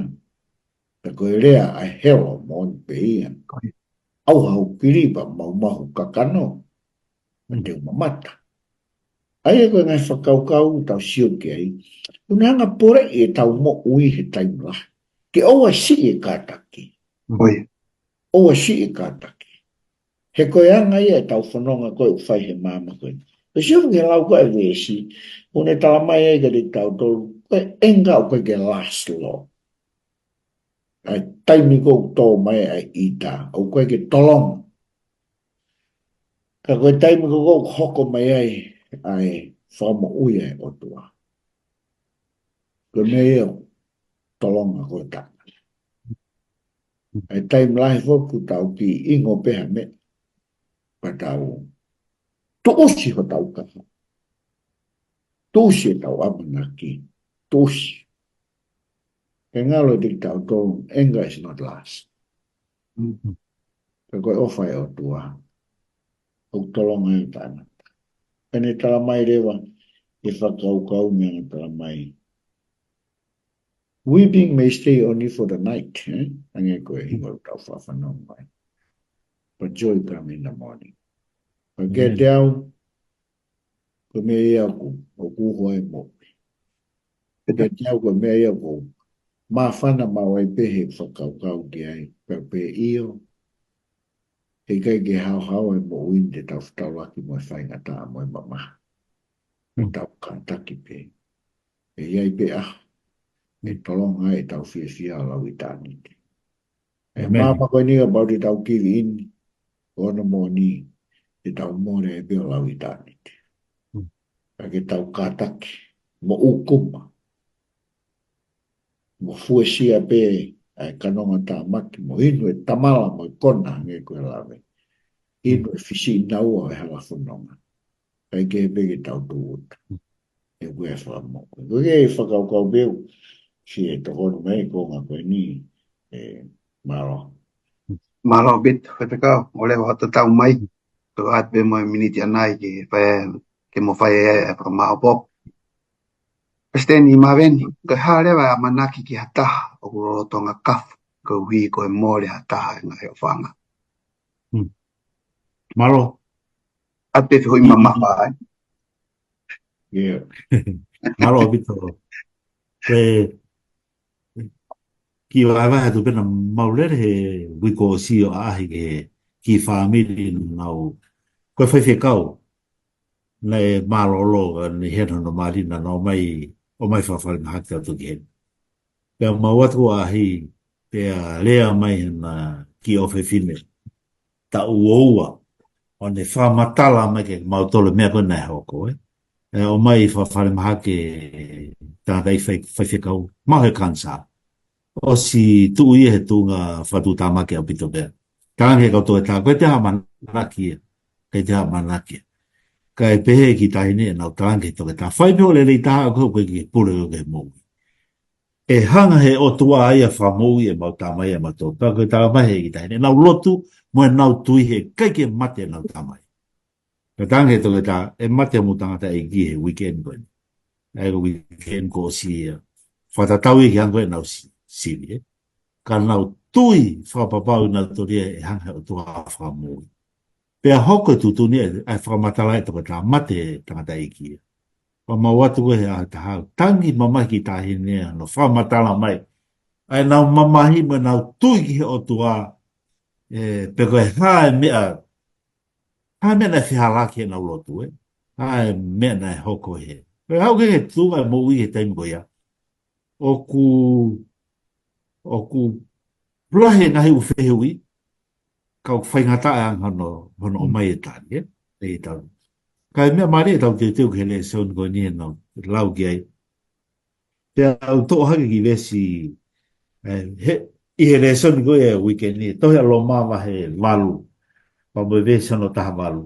Pea ko e lea ʻa e helo moʻoni pē ia. ʻAuha hoku kili pea maumau hoku kakano. Mate u mamata. ʻA ia ko e ngaahi fakakaukau tau sio ki ai. ʻOku ne hanga poleʻi ʻetau moʻui he taimi lahi. Ke ʻoua siʻi e kātaki. ʻOua siʻi e kātaki. He ko e anga ia ʻetau fononga ko ē ʻoku fai he māmani ko ē. Ko e sio ki he lau ko ē veesi, ʻoku ne tala mai ai kiate kitautolu, ko e ʻenga ʻoku ʻikai ke last long. ʻA e taimi ko ē ʻoku tō mai ai ʻa e ʻita, ʻoku ʻikai ke tolonga. Ka ko e taimi ko ē ʻoku hoko mai ai ʻa e fakamoʻui ʻa e ʻOtua. Ko e meʻa ia ʻoku tolonga ko e taimi. ʻA e taimi lahi foki ʻoku tau kiʻi ʻingo pē ha meʻa. Pea tau tuʻusi hotau kaha. Tuʻusi ʻetau ʻamanaki. Tuʻusi. Ke ngalo ʻiate kitautolu, ʻenga is not last. Ka ko e ʻofa ʻa e ʻOtua. ʻOku tolonga e tangata. Pea ne tala mai leva, ʻi he fakakaukau meʻa naʻe tala mai. Weeping may stay only for the night, eh? Hangē ko e hingoa ʻoku tau fafanongo mai. But joy come in the morning. Pea kiate au, ko e meʻa ia ʻoku, ʻoku uho ai e moʻui. Kiate au ko e meʻa ia ʻoku ou māfana maʻu ai pē he fakakaukau ki ai, pea pehē ʻio, he ʻikai ke haohaoa e moʻui ni te tau fetaulaki mo e faingataʻa mo e mamahi. Te tau kātaki pē. ʻE ʻi ai pē ʻaho, ʻe tolonga ai ʻetau fiefia ʻo lau ʻitāniti. ʻE māmani ko eni kapau te tau give in, ʻo ʻono moʻoni, te tau mole ai pē ʻo lau ʻitāniti. Ka ke tau kātaki, mo ʻūkuma, mo fuesia pē ʻa e kanonga tāmaki, mo inu e tamala mo e kona hangē ko e lave. Inu e fisi naua ʻo e hala fononga. ʻIkai ke pē ke tau tūʻuta. ʻE ue fakamoʻui. Ko e fakakaukau pē ʻoku, si e tokonu mai ko ngā ko eni, ē, mālō. Mālō ʻaupito, Faifekau, ʻo leva ʻo tatau mai. Tō atu pē mo e miniti ʻanai ke fai, ke mo fai e, e fakamāʻopoʻopo. Palesiteni Maveni, ko e hā leva e ʻamanaki ki ha taha ʻoku lolotonga kafu, koeʻuhi ko e mole ha taha e ngaahi ʻofaʻanga. Mālō. ʻA e fehuʻi mamafa ai. ʻIo. Mālō ʻaupito. Ko e kiʻi vahevahe atu pē naʻa mau lele he uike kuo ʻosi ʻo ʻaʻahi ki he kiʻi fāmili naʻa nau, ko e faifekau naʻe mālōlō, naʻe hena hono mali naʻa nau ō mai, ō mai fakafalemahaki atu ki heni. Pea mau atu ʻaʻahi, pea lea mai hena kiʻi ʻofefine taʻu ua ua, ʻo ne fakamatala mai kiate kimautolu e meʻa ko ē naʻe hoko, ē. ʻE ō mai fakafalemahaki e tangataʻeiki fai, faifekau, maʻu he kanisā. ʻOsi tuʻu ia he tuʻunga fakatuʻutāmaki ʻaupito pē. Talaange ʻe he kau toketā, ʻikai toe ʻi ai ha ʻamanaki ia. ʻIkai toe ʻi ai ha ʻamanaki ia. Kae pehē ki he taʻahine ʻenau talaange ki he toketā, fai pē hoʻo lelei taha, ʻoku ʻikai ke pule ʻoku ke moʻui. ʻE hanga ʻe he ʻOtua ia ʻo fakamoʻui ʻemau tamai ʻa e mato. Pea ko e tala mai ʻe he kiʻi taʻahine, ʻenau lotu mo ʻenau tui he ʻikai ke mate ʻenau tamai. Pea talaange ʻe he toketā, ʻe mate homo tangataʻeiki he weekend ko eni. ʻA ia ko e weekend kuo ʻosi ia. Fakatatau ia ki he anga ko ē ʻenau si-, sivi, ē. Ka nau tui fakapapau ʻi heʻenau tui ʻe hanga ʻe he ʻOtua ʻo fakamoʻui. Pea hoko e tuʻutuʻuni ʻa e fakamatala ʻa e tokotaha mate he tangataʻeiki ia. Pea mau atu ko ē he ʻaho ʻe taha, tangi mamahi ki he taʻahine ʻa hono fakamatala mai ʻa ʻenau mamahi mo ʻenau tui ki he ʻOtua, ē, pe ko e hā e meʻa, hā e meʻa naʻe fehālaaki heʻenau lotu, ē. Hā e meʻa naʻe hoko he. Pea aʻu ki he tuʻunga e moʻui he taimi ko ia. ʻOku, ʻoku lahi e ngaahi ʻū fehuʻi, ka ʻoku faingataʻa ange hono, hono ʻomai e tali, ē? ʻE tau. Ka e meʻa mālie ʻetau teuteu ki he lēsoni ko eni ʻenau lau ki ai. Pea u toʻo hake ki veesi, ē, he, ʻi he lēsoni ko ia e uike ni, tohi ʻa Loma vahe valu, pea mo e veesi hono taha valu.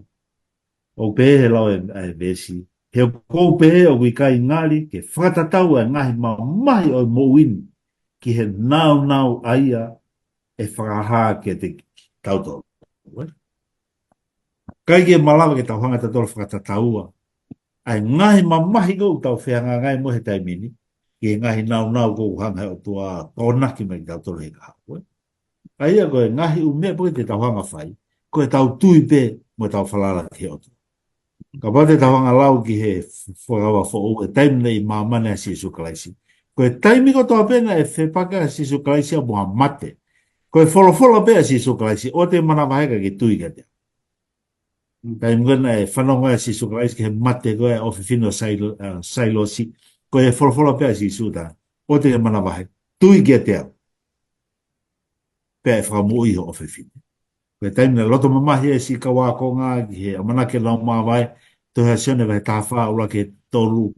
ʻOku pehē he lau e, e veesi. He ʻoku ou pehē ʻoku ʻikai ngali ke fakatatau e ngaahi mamahi ʻo e moʻui ni ki he nāunau ʻa ia ʻe fakahā kiate kitautolu. ʻIkai ke malava ke tau hanga tautolu fakatataua ʻa e ngaahi mamahi ʻoku tau fehangahangai mo ia he taimi ni, ki he ngaahi nāunau ʻoku hanga he ʻOtua ʻo tokonaki mai kitautolu he kahaʻu, ē. ʻA ia ko e ngaahi ʻū meʻa pē te tau hanga fai, ko ʻetau tui pē mo ʻetau falala ki he ʻOtua. Kapau te tau hanga lau ki he Fuakava Foʻou, e taimi naʻe ʻi māmani ai ʻa Sīsū Kalaisi. Ko e taimi kotoa pē naʻe fepaki ai ʻa Sīsū Kalaisi ia mo ha mate. Ko e folofola pē ʻa Sīsū Kalaisi, ʻoua te ke manavahē ka ke tui kiate au. Taimi ko ē naʻe fanongo ai ʻa Sīsū Kalaisi ki he mate ko ē ʻofefine ʻo Sailo-, ʻa, Sailosi. Ko e folofola pē ʻa Sīsū tā, ʻoua te ke manavahē. Tui kiate au. Pea ʻe fakamoʻui hoʻo ʻofefine. Ko e taimi naʻe loto mamahi ai e siʻi kau ākonga ki he ʻamanaki ʻa Loma vahe, tohi ʻa Sione vahe taha fā ʻo aʻu ki he tolu,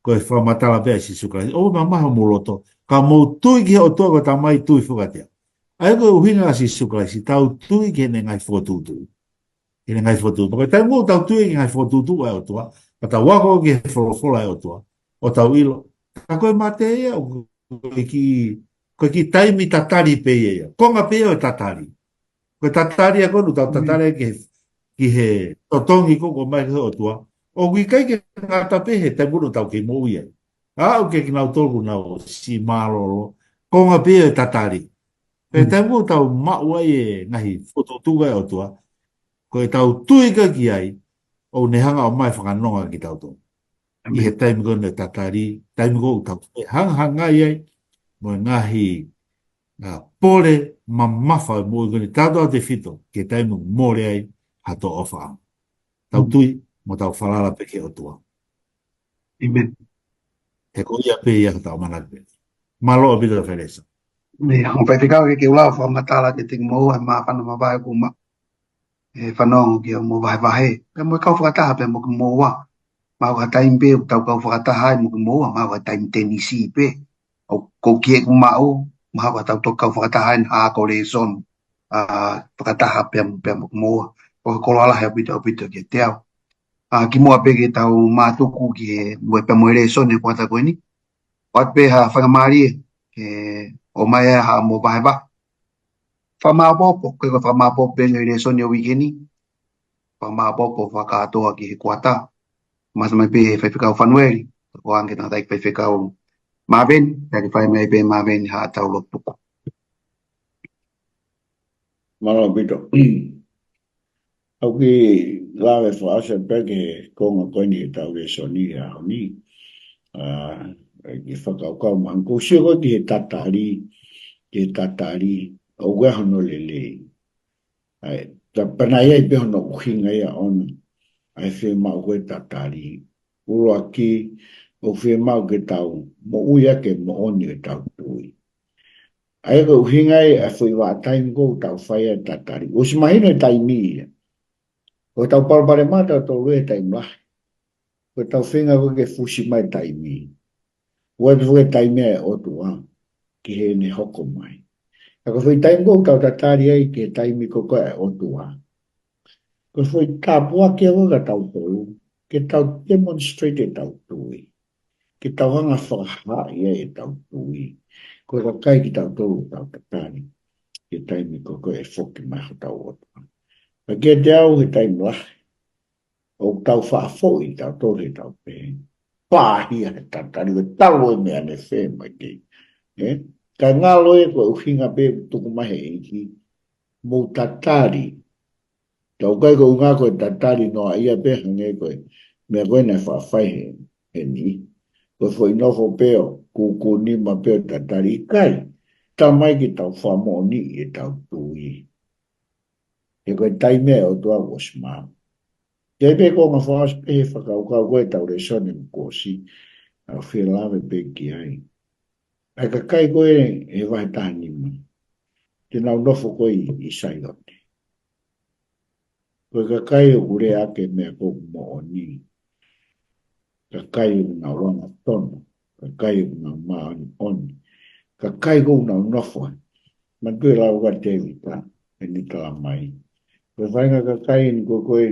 ko e fakamatala pē ʻa Sīsū Kalaisi. ʻOua ʻe mamahi homou loto, ka mou tui ki he ʻOtua ko e Tamai, tui foki kiate au. ʻA ia ko e ʻuhinga ʻa Sīsū Kalaisi, tau tui ki heʻene ngaahi fokotuʻutuʻu. Ki heʻene ngaahi fokotuʻutuʻu. Ko e taimi ʻoku tau tui ki he ngaahi fokotuʻutuʻu ʻa e ʻOtua, pea tau ako ki he folofola ʻa e ʻOtua, ʻo tau ʻilo. Ka ko e mate ia, ʻoku ko e kiʻi, ko e kiʻi taimi tatali pē ia. Konga pē ia ʻo e tatali. Ko e tatali ʻa ko ē ʻoku tau tatali ki he, ki he totongi ko ē ʻoku ʻomai ʻe he ʻOtua. ʻOku ʻikai ke ngata pē he taimi ʻoku tau kei moʻui ai. Aʻu ki he kinautolu ʻoku nau siʻi mālōlō. Konga pē ia ʻo e tatali. Pea taimi ʻoku tau maʻu ai e ngaahi fokotuʻutuʻu ʻa e ʻOtua, ko ʻetau tui ka ki ai, ʻoku ne hanga ʻo ʻomai fakanonga kitautolu. ʻI he taimi ko ē ʻo e tatali, taimi ko ē ʻoku tau fehangahangai ai mo e ngaahi, ʻa, pole mamafa ʻo e moʻui ko eni, tautautefito ki he taimi ʻoku mole ai hato ʻofa. Tau tui mo tau falala pē ki he ʻOtua. ʻĒmeni. He ko ia pē ia ʻoku tau ʻamanaki pē. Mālō ʻaupito Felesa. ʻIo, ʻoku ou faifekau ke ke ʻulau fakamatala ke te ki mou e māfana mavahe ʻoku ma e fanongo ki hoʻomo vahevahe. Pea mo e kau fakataha pea mo kimoua. Mahalo ko ha taimi pē ʻoku tau kau fakataha ai mo kimoua, mahalo ko ha taimi tenisi pē. ʻOku ou kiʻi ʻeku maʻu, mahalo ko ha tau toki kau fakataha ai ha ako lēsoni, ʻa, fakataha pea, pea mo kimoua. ʻOku koloa lahi ʻaupito, ʻaupito kiate au. ʻA, kimuʻa pē ke tau mātuku ki he, mo e pea mo e lēsoni ʻo e kuata ko eni. ʻOatu pē ha faingamālie ke ʻomai ai haʻamo vahevahe. Fakamāopoopo, ko e fakamāopoopo pē ʻi he lēsoni ʻo e uike ni. Fakamāopoopo fakakātoa ki he kuata. Mata mai pē he faifekau Fanueli, ko ange tangataʻeiki faifekau Maveni, pea ke fai mai pē Maveni haʻatau lotu tuku. Mālō ʻaupito. ʻOku ou kiʻi lave fakaʻosi pē ki he konga ko eni ʻetau lēsoni he ʻaho ni. ʻA, ke fakakaukau mai. ʻOku ou sio ko ē ki he tatali, ki he tatali, ʻoku ʻi ai hono lelei. ʻA ia, tā pē naʻe ʻi ai pē hono ʻuhinga ia ʻoʻona. ʻA e fiemaʻu ko ē tatali. ʻUluaki, ʻoku fiemaʻu ke tau moʻui ʻaki e moʻoni ʻo ʻetau tui. ʻA ia ko e ʻuhinga ia ʻa e foʻi vahaʻa taimi ko ē ʻoku tau fai ai e tatali. ʻOsi mahino e taimi ia. Ko ʻetau palopalema ʻatautolu he taimi lahi. Ko ʻetau feinga ko ē ke fusi mai e taimi. ʻOku ʻi ai pē foki e taimi ʻa e ʻOtua ki heʻene hoko mai. Ka ko e foʻi taimi ko ē ʻoku tau tatali ai ki he taimi ko ē ʻa e ʻOtua. Ko e foʻi tāpuaki ia ko ē kia tautolu, ke tau demonstrate ʻetau tui. Ke tau hanga fakahaaʻi ai ʻetau tui. Ko e kakai kitautolu ʻoku tau tatali ki he taimi ko ē ʻe foki mai hotau ʻOtua. Ka kiate au he taimi lahi, ʻoku tau faʻa foʻi tautolu he tau pehē, pāhia he tatali, ko e talu e meʻa naʻe fai mai kei. Ē? Ka ngalo e ko e ʻuhinga pē tuku mai he ʻEiki, mou tatali, Ka ʻoku ʻikai ko e ʻuhinga ko e tatali noa ia pē hangē ko e meʻa ko ē naʻe faʻa fai he, he niʻihi. Ko e foʻi nofo pē ʻo kūkū nima pē ʻo tatali, ʻikai. Talamai ke tau fakamoʻoniʻi ʻetau tui. He ko e taimi ʻa e ʻOtua kuo ʻosi maʻu. Ke pē ko e ngaahi fakaʻosi pē he fakakaukau ko ē ʻetau lēsoni kuo ʻosi, ʻoku ou fie lave pē ki ai. ʻA e kakai ko ē he vahe taha nima, te nau nofo ko ē ʻi, ʻi Saione. Ko e kakai ʻoku lea ʻaki e meʻa ko ē ʻoku moʻoni. Kakai ʻoku nau angatonu. Kakai ʻoku nau māʻoniʻoni. Kakai ʻoku nau nofo ai. Manatuʻi e lau ʻa Tēvita, ʻene talamai. Ko e faʻahinga kakai eni ko ē ko ē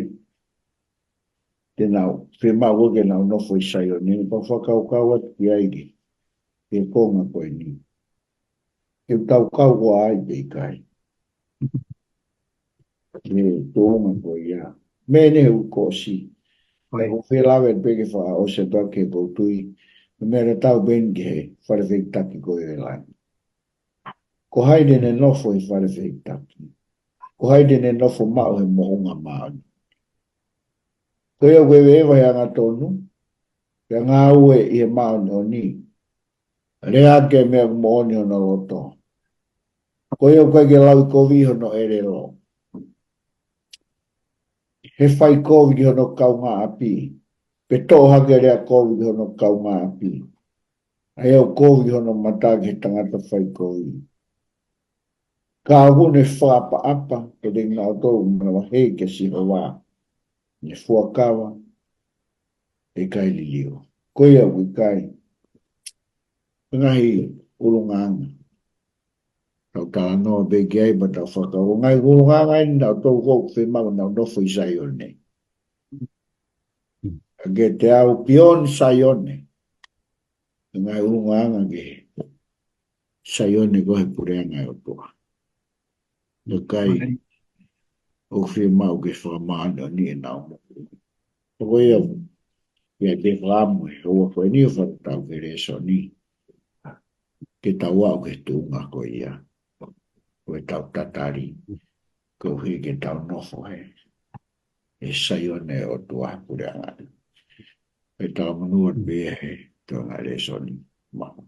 te nau, fiemaʻu ko ē ke nau nofo ʻi Saione, pea fakakaukau atu ki ai ki he konga ko eni. Ke tau kau ko ā ai pe ʻikai. He tuʻunga ko ia. Meʻa eni he uike kuo ʻosi. ʻOi. Ka ʻoku ou fie lave pē ke fakaʻosi atu ʻaki ʻeku tui. Meʻa tatau pē eni ki he fale fehikitaki ko ē ʻi langi. Ko hai te ne nofo he fale fehikitaki? Ko hai te ne nofo maʻu he moʻunga māʻoniʻoni? Ko ia ʻoku eveeva he angatonu, pea ngāue ʻi he māʻoniʻoni. Lea ʻaki e meʻa ʻoku moʻoni ʻi hono loto. Ko ia ʻoku ʻikai ke lauʻikoviʻi hono ʻelelo. He fai kovi ki hono kaungāʻapi. Pe toʻo hake e lea kovi ki hono kaungāʻapi. ʻA ia ʻoku kovi ki hono mata ki he tangata fai kovi. Ka ʻoku ne fakaʻapaʻapa, ʻe te kinautolu ʻoku manavahē kia Sihova. Ne fuakava, ʻe ʻikai liliu. Ko ia ʻoku ʻikai. Ngaahi ʻulungaanga. Tau talanoa pē ki ai, pea tau fakakaukau. Ngaahi ʻulungaanga eni naʻa tau ʻoku fiemaʻu ke nau nofo ʻi Saione. Ka ke te aʻu beyond Saione. Ngaahi ʻulungaanga ki he Saione ko ē he puleʻanga ʻo e ʻOtua. Naʻe ʻikai ʻoku fiemaʻu ke fakamāʻoniʻoniʻi ʻenau moʻui. Ko ia, ia te fakaʻamu he houa ko eni ʻo fakatau ki he lēsoni. Ke tau aʻu ki he tuʻunga ko ia. Ko ʻetau tatali. Koeʻuhi ke tau nofo he, he Saione ʻo e ʻOtua he puleʻanga. ʻE talamonū atu pē he tuʻunga lēsoni. Mālō.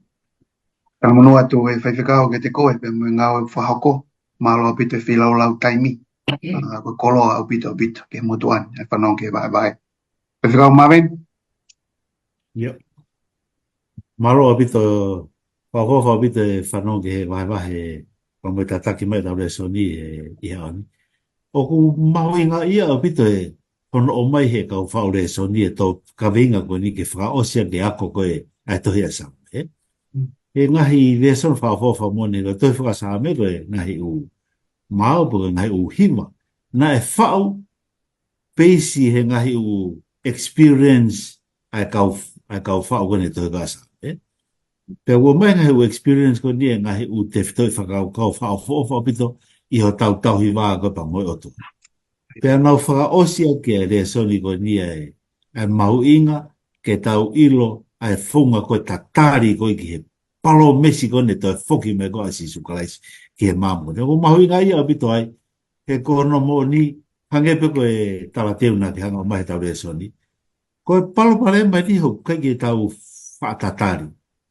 Talamonū atu e faifekau kiate koe pea mo e ngāue ʻoku fakahoko. Mālō ʻaupito e feilaulau taimi. ʻA, ko e koloa ʻaupito ʻaupito ki he motuʻa ni, e fanongo ki he vahevahe. Faifekau Marvin? ʻIo. Mālō ʻaupito, fakakoloa ʻaupito e fanongo ki he vahevahe, pea mo e tataki mai ʻetau lēsoni he, ʻi he ʻaho ni. ʻOku mahuʻinga ia ʻaupito e, hono ʻomai he kau faʻu lēsoni e tau kaveinga ko eni ke fakaʻosi ʻaki e ako ko ē ʻa e tohi ʻa Saame, ē? Mm. He ngaahi lēsoni fakaʻofoʻofa moʻoni ko e tohi faka-Saame ko e ngaahi ʻū maau pe ko e ngaahi ʻū hiva. Naʻe faʻu peisi he ngaahi ʻū experience ʻa e kau, ʻa e kau faʻu ko eni e tohi faka-Saame, ē? Pea ʻoku ʻomai ngaahi ʻū experience ko eni e ngaahi ʻū tefitoʻi fakakaukau fakaʻofoʻofa ʻaupito ʻi hotau tauhi vā ko ē pea mo e ʻOtua. Pea nau fakaʻosi ʻaki e lēsoni ko eni ʻa e, ʻa e mahuʻinga ke tau ʻilo ʻa e founga ko e tatali ko ē ki he palōmesi ko eni ʻe toe foki mai ko ē ʻa Sīsū Kalaisi ki he māmani. ʻOku mahuʻinga ia ʻaupito ai, he ko hono moʻoni, hangē pē ko e talateu naʻa ke hanga ʻo ʻomai heʻetau lēsoni. Ko e palopalema eni ʻoku ʻikai ke tau faʻa tatali.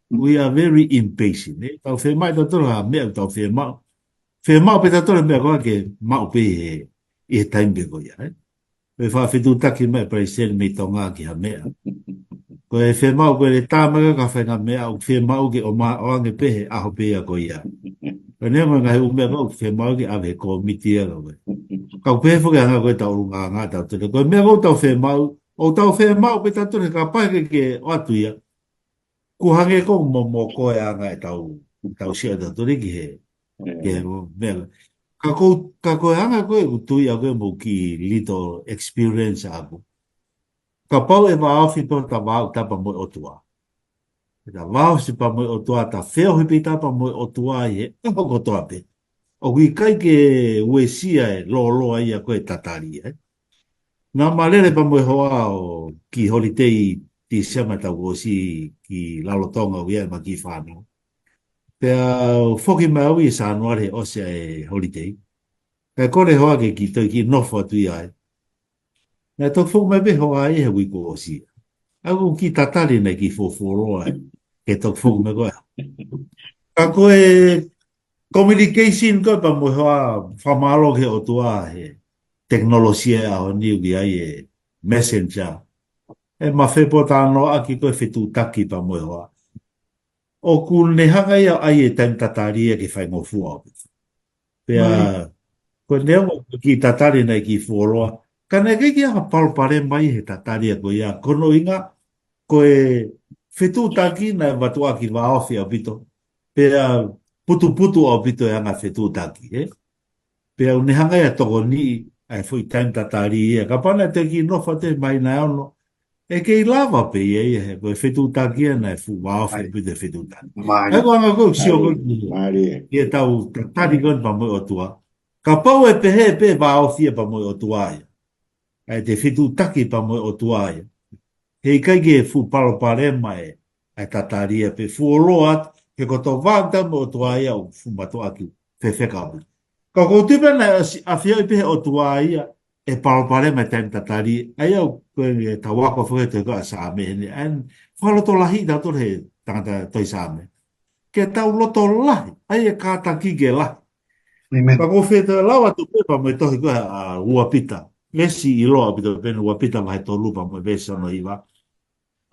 We are very impatient, ē? Tau fiemaʻu ʻe tautolu ha meʻa ʻoku tau fiemaʻu. Fiemaʻu pē tautolu ha meʻa ko ē ke maʻu pē ʻi he, ʻi he taimi pē ko ia, ē? Ko e faʻa fetuʻutaki mai e palesiteni mei Tonga ki ha meʻa. Ko e fiemaʻu ko ē ʻe tā mai ka faʻahinga meʻa ʻoku fiemaʻu ke ʻomai ʻo ʻoange pē he ʻaho pē ia ko ia. Ko e neongo e ngaahi ʻū meʻa ko ē ʻoku fiemaʻu ke ʻave he kōmiti ia ka ko ē. Ka ʻoku pehē foki e anga ko ē ʻetau ʻulungaanga ʻatautolu. Ko e meʻa ko ē ʻoku tau fiemaʻu, ʻoku tau fiemaʻu pē tautolu he kapau ʻe ke, ke ʻoatu ia. Kuo hangē ʻoku momoko e anga ʻetau, ʻetau sio ʻatautolu ki he, ki he meʻa. Ka ko, ka ko e anga ko ē ʻoku tui au ko ē mo e kiʻi little experience ʻaʻaku. Kapau ʻe vāofi pē hota vaʻu tapu mo e ʻOtua. ʻE ta vāofi pē mo e ʻOtua, ta feohi pē tapu mo e ʻOtua ʻi he ʻaho kotoa pē. ʻOku ʻikai ke uesia e lōloa ia ko ē tatali, ē? Naʻa ma lele pea mo e hoa ʻo kiʻi holiday Tīsema taʻu kuo ʻosi ki Lalotonga ʻo ʻi ai ʻema kiʻi fānau. Pea u foki mai au ʻi Sānuali he ʻosi ʻa e holiday. Kae kole hoa ke kiʻi toe kiʻi nofo atu ia ai. Naʻe toki foki mai pē hoa ia he uike kuo ʻosi. ʻA ia ʻoku kiʻi tatali naʻe kiʻi fuoloa ai. Ke toki foki mai ko ē. Ka ko e communication ko ē pea mo e hoa fakamālō ki he ʻOtua he tekinolosia ʻaho ni ʻoku ʻi ai e messenger. ʻE mafepotanoaʻaki ko e fetuʻutaki pea mo e hoa. ʻOku ne hanga ia ʻo ʻai e taimi tatali ia ke faingofua ʻaupito. Pea, ko e neongo ko e kiʻi tatali naʻe kiʻi fuoloa. Ka naʻe ʻikai ke ʻi ai ha palopalema ia he tatali ia ko ia. Ko hono ʻuhinga, ko e fetuʻutaki naʻe mātuʻaki vāofi ʻaupito. Pea putuputu ʻaupito e anga fetuʻutaki, ē? Pea ʻoku ne hanga ia ʻo tokoniʻi ʻa e foʻi taimi tatali ia. Kapau naʻe toe kiʻi nofo atu he māhina ʻe ono, ʻe kei lava pē ia ia he ko e fetuʻutaki ia naʻe fuʻu vāofi ʻaupito e fetuʻutaki. ʻA ia ko e anga ko ē ʻoku sio ko ē ki he, ki heʻetau tatali ko ē pea mo e ʻOtua. Kapau ʻe pehē pē vāofi ia pea mo e ʻOtua ia. ʻA ia te fetuʻutaki pea mo e ʻOtua ia. He ʻikai ke fuʻu palopalema e, e tatali ia pe fuoloa atu, he ko e tau vāofi pea mo e ʻOtua ia ʻoku fuʻu mātuʻaki fefeka ʻaupito. Ka ʻoku ou tui pē naʻe ʻosi ʻafioʻi pē he ʻOtua ia, e palopalema e taimi tatali, ʻa ia ʻoku ʻikai ke tau ako foki he tohi ko ē ʻa Saame heni, ʻa ia fakalotolahi tautolu he tangata tohi Saame. Ke tau lotolahi, ʻa ia e kātaki ke lahi. ʻĒmeni. Pea ʻoku ou fie toe lau atu pē pea mo e tohi ko ē ʻa Ua Pita. Veesi ʻiloa ʻaupito pē eni Ua Pita vahe tolu pea mo e veesi hono hiva.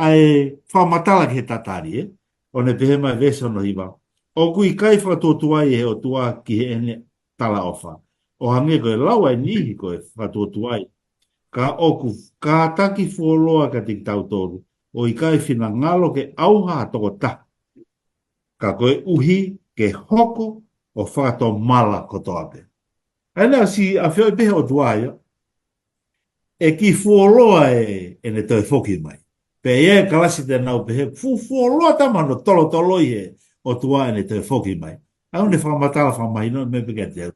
ʻA e fakamatala ki he tatali, ē? ʻOku ne pehē mai veesi hono hiva. ʻOku ʻikai fakatuotuai ʻe he ʻOtua ki heʻene talaʻofa. ʻO hangē ko e lau ʻa e niʻihi ko e fakatuotuai. Ka ʻoku kātaki fuoloa kiate kitautolu. ʻO ʻikai finangalo ke ʻauha ha tokotaha. Ka koeʻuhi ke hoko ʻo fakatomala kotoa pē. ʻA ia naʻe ʻosi ʻafioʻi pē he ʻOtua ia, ʻe kiʻi fuoloa e, ʻene toe foki mai. Pea ʻi ai e kalasi te nau pehē, fuʻu fuoloa tama no tolotolo ʻi he ʻOtua ʻene toe foki mai. ʻA ia ʻoku ne fakamatala fakamahino mai pē kiate au.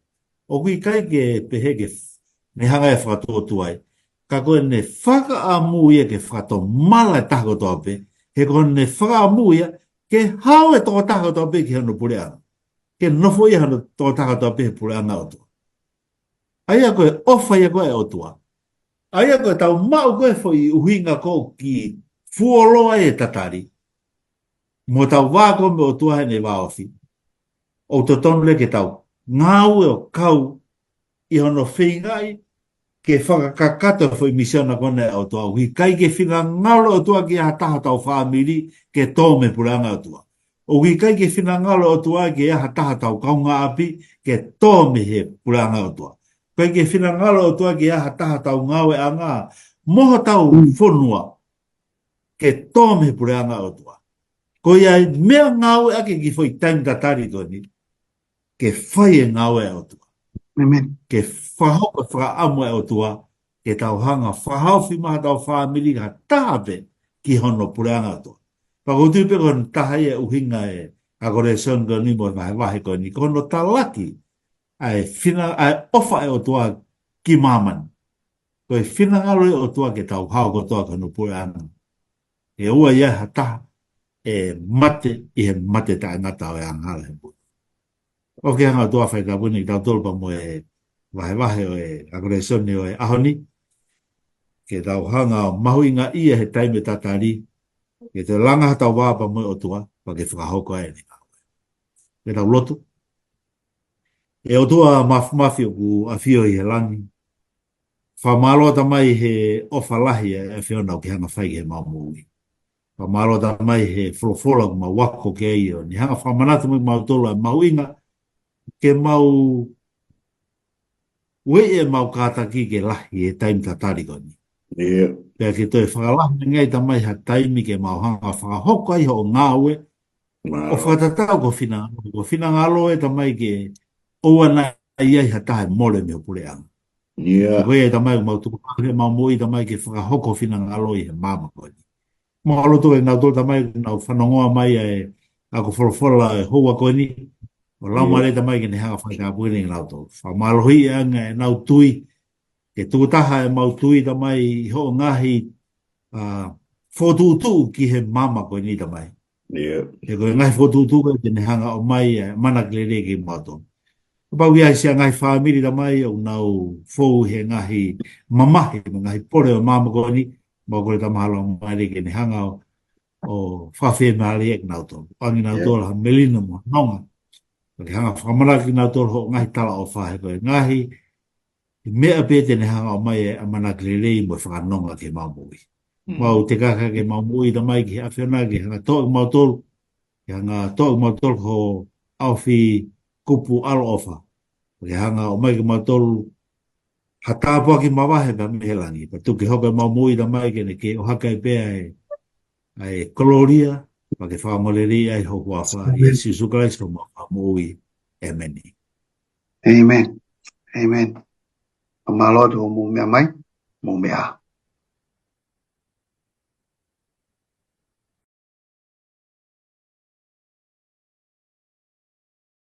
ʻOku ʻikai ke pehē ke f-, ne hanga ʻe fakatuotuai. Ka ko ʻene fakaʻamu ia ke fakatomala e taha kotoa pē. He ko ʻene fakaʻamu ia ke hao e tokotaha kotoa pē ki hono puleʻanga. Ke nofo ia hano tokotaha kotoa pē he puleʻanga ʻo e ʻOtua. ʻA ia ko e ʻofa ia ko ē ʻa e ʻOtua. ʻA ia ko e tau maʻu ko ē foʻi ʻuhinga ko ē ʻoku kiʻi fuoloa e tatali. Mo tau vā ko ē mo e ʻOtua heʻene vāofi. ʻOku totonu leva ke tau ngāue ʻo kau ʻi hono feingaʻi ke fakakakato e foʻi misiona ko ena ʻa e ʻOtua. ʻOku ʻikai ke finangalo e ʻOtua ke ʻi ai ha taha hotau fāmili ke tō mei he puleʻanga ʻo e ʻOtua. ʻOku ʻikai ke finangalo e ʻOtua ke ʻi ai ha taha hotau kaungāʻapi ke tō mei he puleʻanga ʻo e ʻOtua. ʻOku ʻikai ke finangalo e ʻOtua ke ʻi ai ha taha hotau ngāueʻanga mo hotau fonua ke tō mei he puleʻanga ʻo e ʻOtua. Ko ia e meʻa ngāueʻaki e kiʻi foʻi taimi tatali ko eni, ke fai e ngāue ʻa e ʻOtua. ʻĒmeni. Ke fakahoko e fakaʻamu ʻa e ʻOtua, ke tau hanga ʻo fakahaofi mai hotau fāmili ha taha pē ki hono puleʻanga ʻo e ʻOtua. Pea ʻoku ou tui pē ko hono taha ia e ʻuhinga e ako lēsoni ko eni mo e vahevahe ko eni, ko hono talaki ʻa e fina-, ʻa e ʻofa ʻa e ʻOtua ki māmani. Ko e finangalo ʻo e ʻOtua ke tau hao kotoa ki hono puleʻanga. ʻE ʻoua ʻe ʻi ai ha taha ʻe mate ʻi he mate taʻengata ʻo e angahala he moʻui. ʻOku ke hanga ʻOtua fai tāpuekina kitautolu pea mo e vahevahe ʻo e ako lēsoni ʻo e ʻaho ni. Ke tau hanga ʻo mahuʻingaʻia he taimi tatali. Ke tau langa hotau vā pea mo e ʻOtua, pea ke fakahoko ai ʻene ngāue. Ke tau lotu. ʻE ʻOtua Māfimafi ʻoku ʻafio ʻi he langi. Fakamālō Tamai he ʻofa lahi ʻa e ʻAfiona ʻoku ke hanga fai ki heʻemau moʻui. Fakamālō Tamai he folofola ʻoku mau ako ki ai ʻo ne hanga fakamanatu mai kimautolu ʻa e mahuʻinga ke mau ueʻi ʻemau kātaki ke lahi he taimi tatali ko eni. ʻIo. Pea ke toe fakalahi ange ai Tamai ha taimi ke mau hanga fakahoko ai hoʻo ngāue. Mālō. ʻO fakatatau ko e finangalo, ko e finangalo ʻe Tamai ke ʻoua naʻa ʻi ai ha taha ʻe mole mei ho puleʻanga. ʻIo. Ko ia Tamai ʻoku mau tuku ʻa e mau moʻui Tamai ke fakahoko finangalo ʻi he māmani ko eni. Mau lotu ke nau tolu Tamai ke nau fanongoa mai ʻa e ako folofola ʻi he houa ko eni. ʻO Laumālie Tamai ke ne hanga fai tāpuekina kinautolu. Fakamālohiʻi ange ʻenau tui. Ke tuku taha ʻemau tui Tamai ʻi hoʻo ngaahi, ʻa, fokotuʻutuʻu ki he māmani ko eni Tamai. ʻIo. He ko e ngaahi fokotuʻutuʻu ko ē te ne hanga ʻo ʻomai ʻa e mana ke lelei kimautolu. Kapau ʻoku ʻi ai siʻa ngaahi fāmili, Tamai, ʻoku nau fou he ngaahi mamahi mo e ngaahi pole ʻo e māmani ko eni, mau kole, Tamai, ʻalu mai ke ne hanga ʻo, ʻo fakafeʻiloaki kinautolu. ʻOange kinautolu ha melino mo e nonga, ke hanga ʻo fakamanatu kinautolu hoʻo ngaahi talaʻofa, he ko e ngaahi meʻa pē te ne hanga ʻo ʻomai e ʻamanaki lelei mo e fakanonga ki heʻemau moʻui. Mau teka ke mau moʻui, Tamai, ki he ʻAfiona, ke hanga ʻo toʻo kimautolu, ke hanga ʻo toʻo kimautolu ho ʻaofi kupu ʻaloʻofa, ke hanga ʻo ʻomai kimautolu ha tāpuaki mavahe pē mei he langi, pea tuku ke hoko ʻemau moʻui, Tamai, ke ne kei ʻohake ai pē ʻa e, ʻa e kolōlia, pea ke fakaongoongoleleiʻi ai ho huafa, ʻia Sīsū Kalaisi homau Fakamoʻui. ʻĒmeni. ʻĒmeni. ʻĒmeni. Mālō atu hoʻomou meʻa mai, mou meʻa.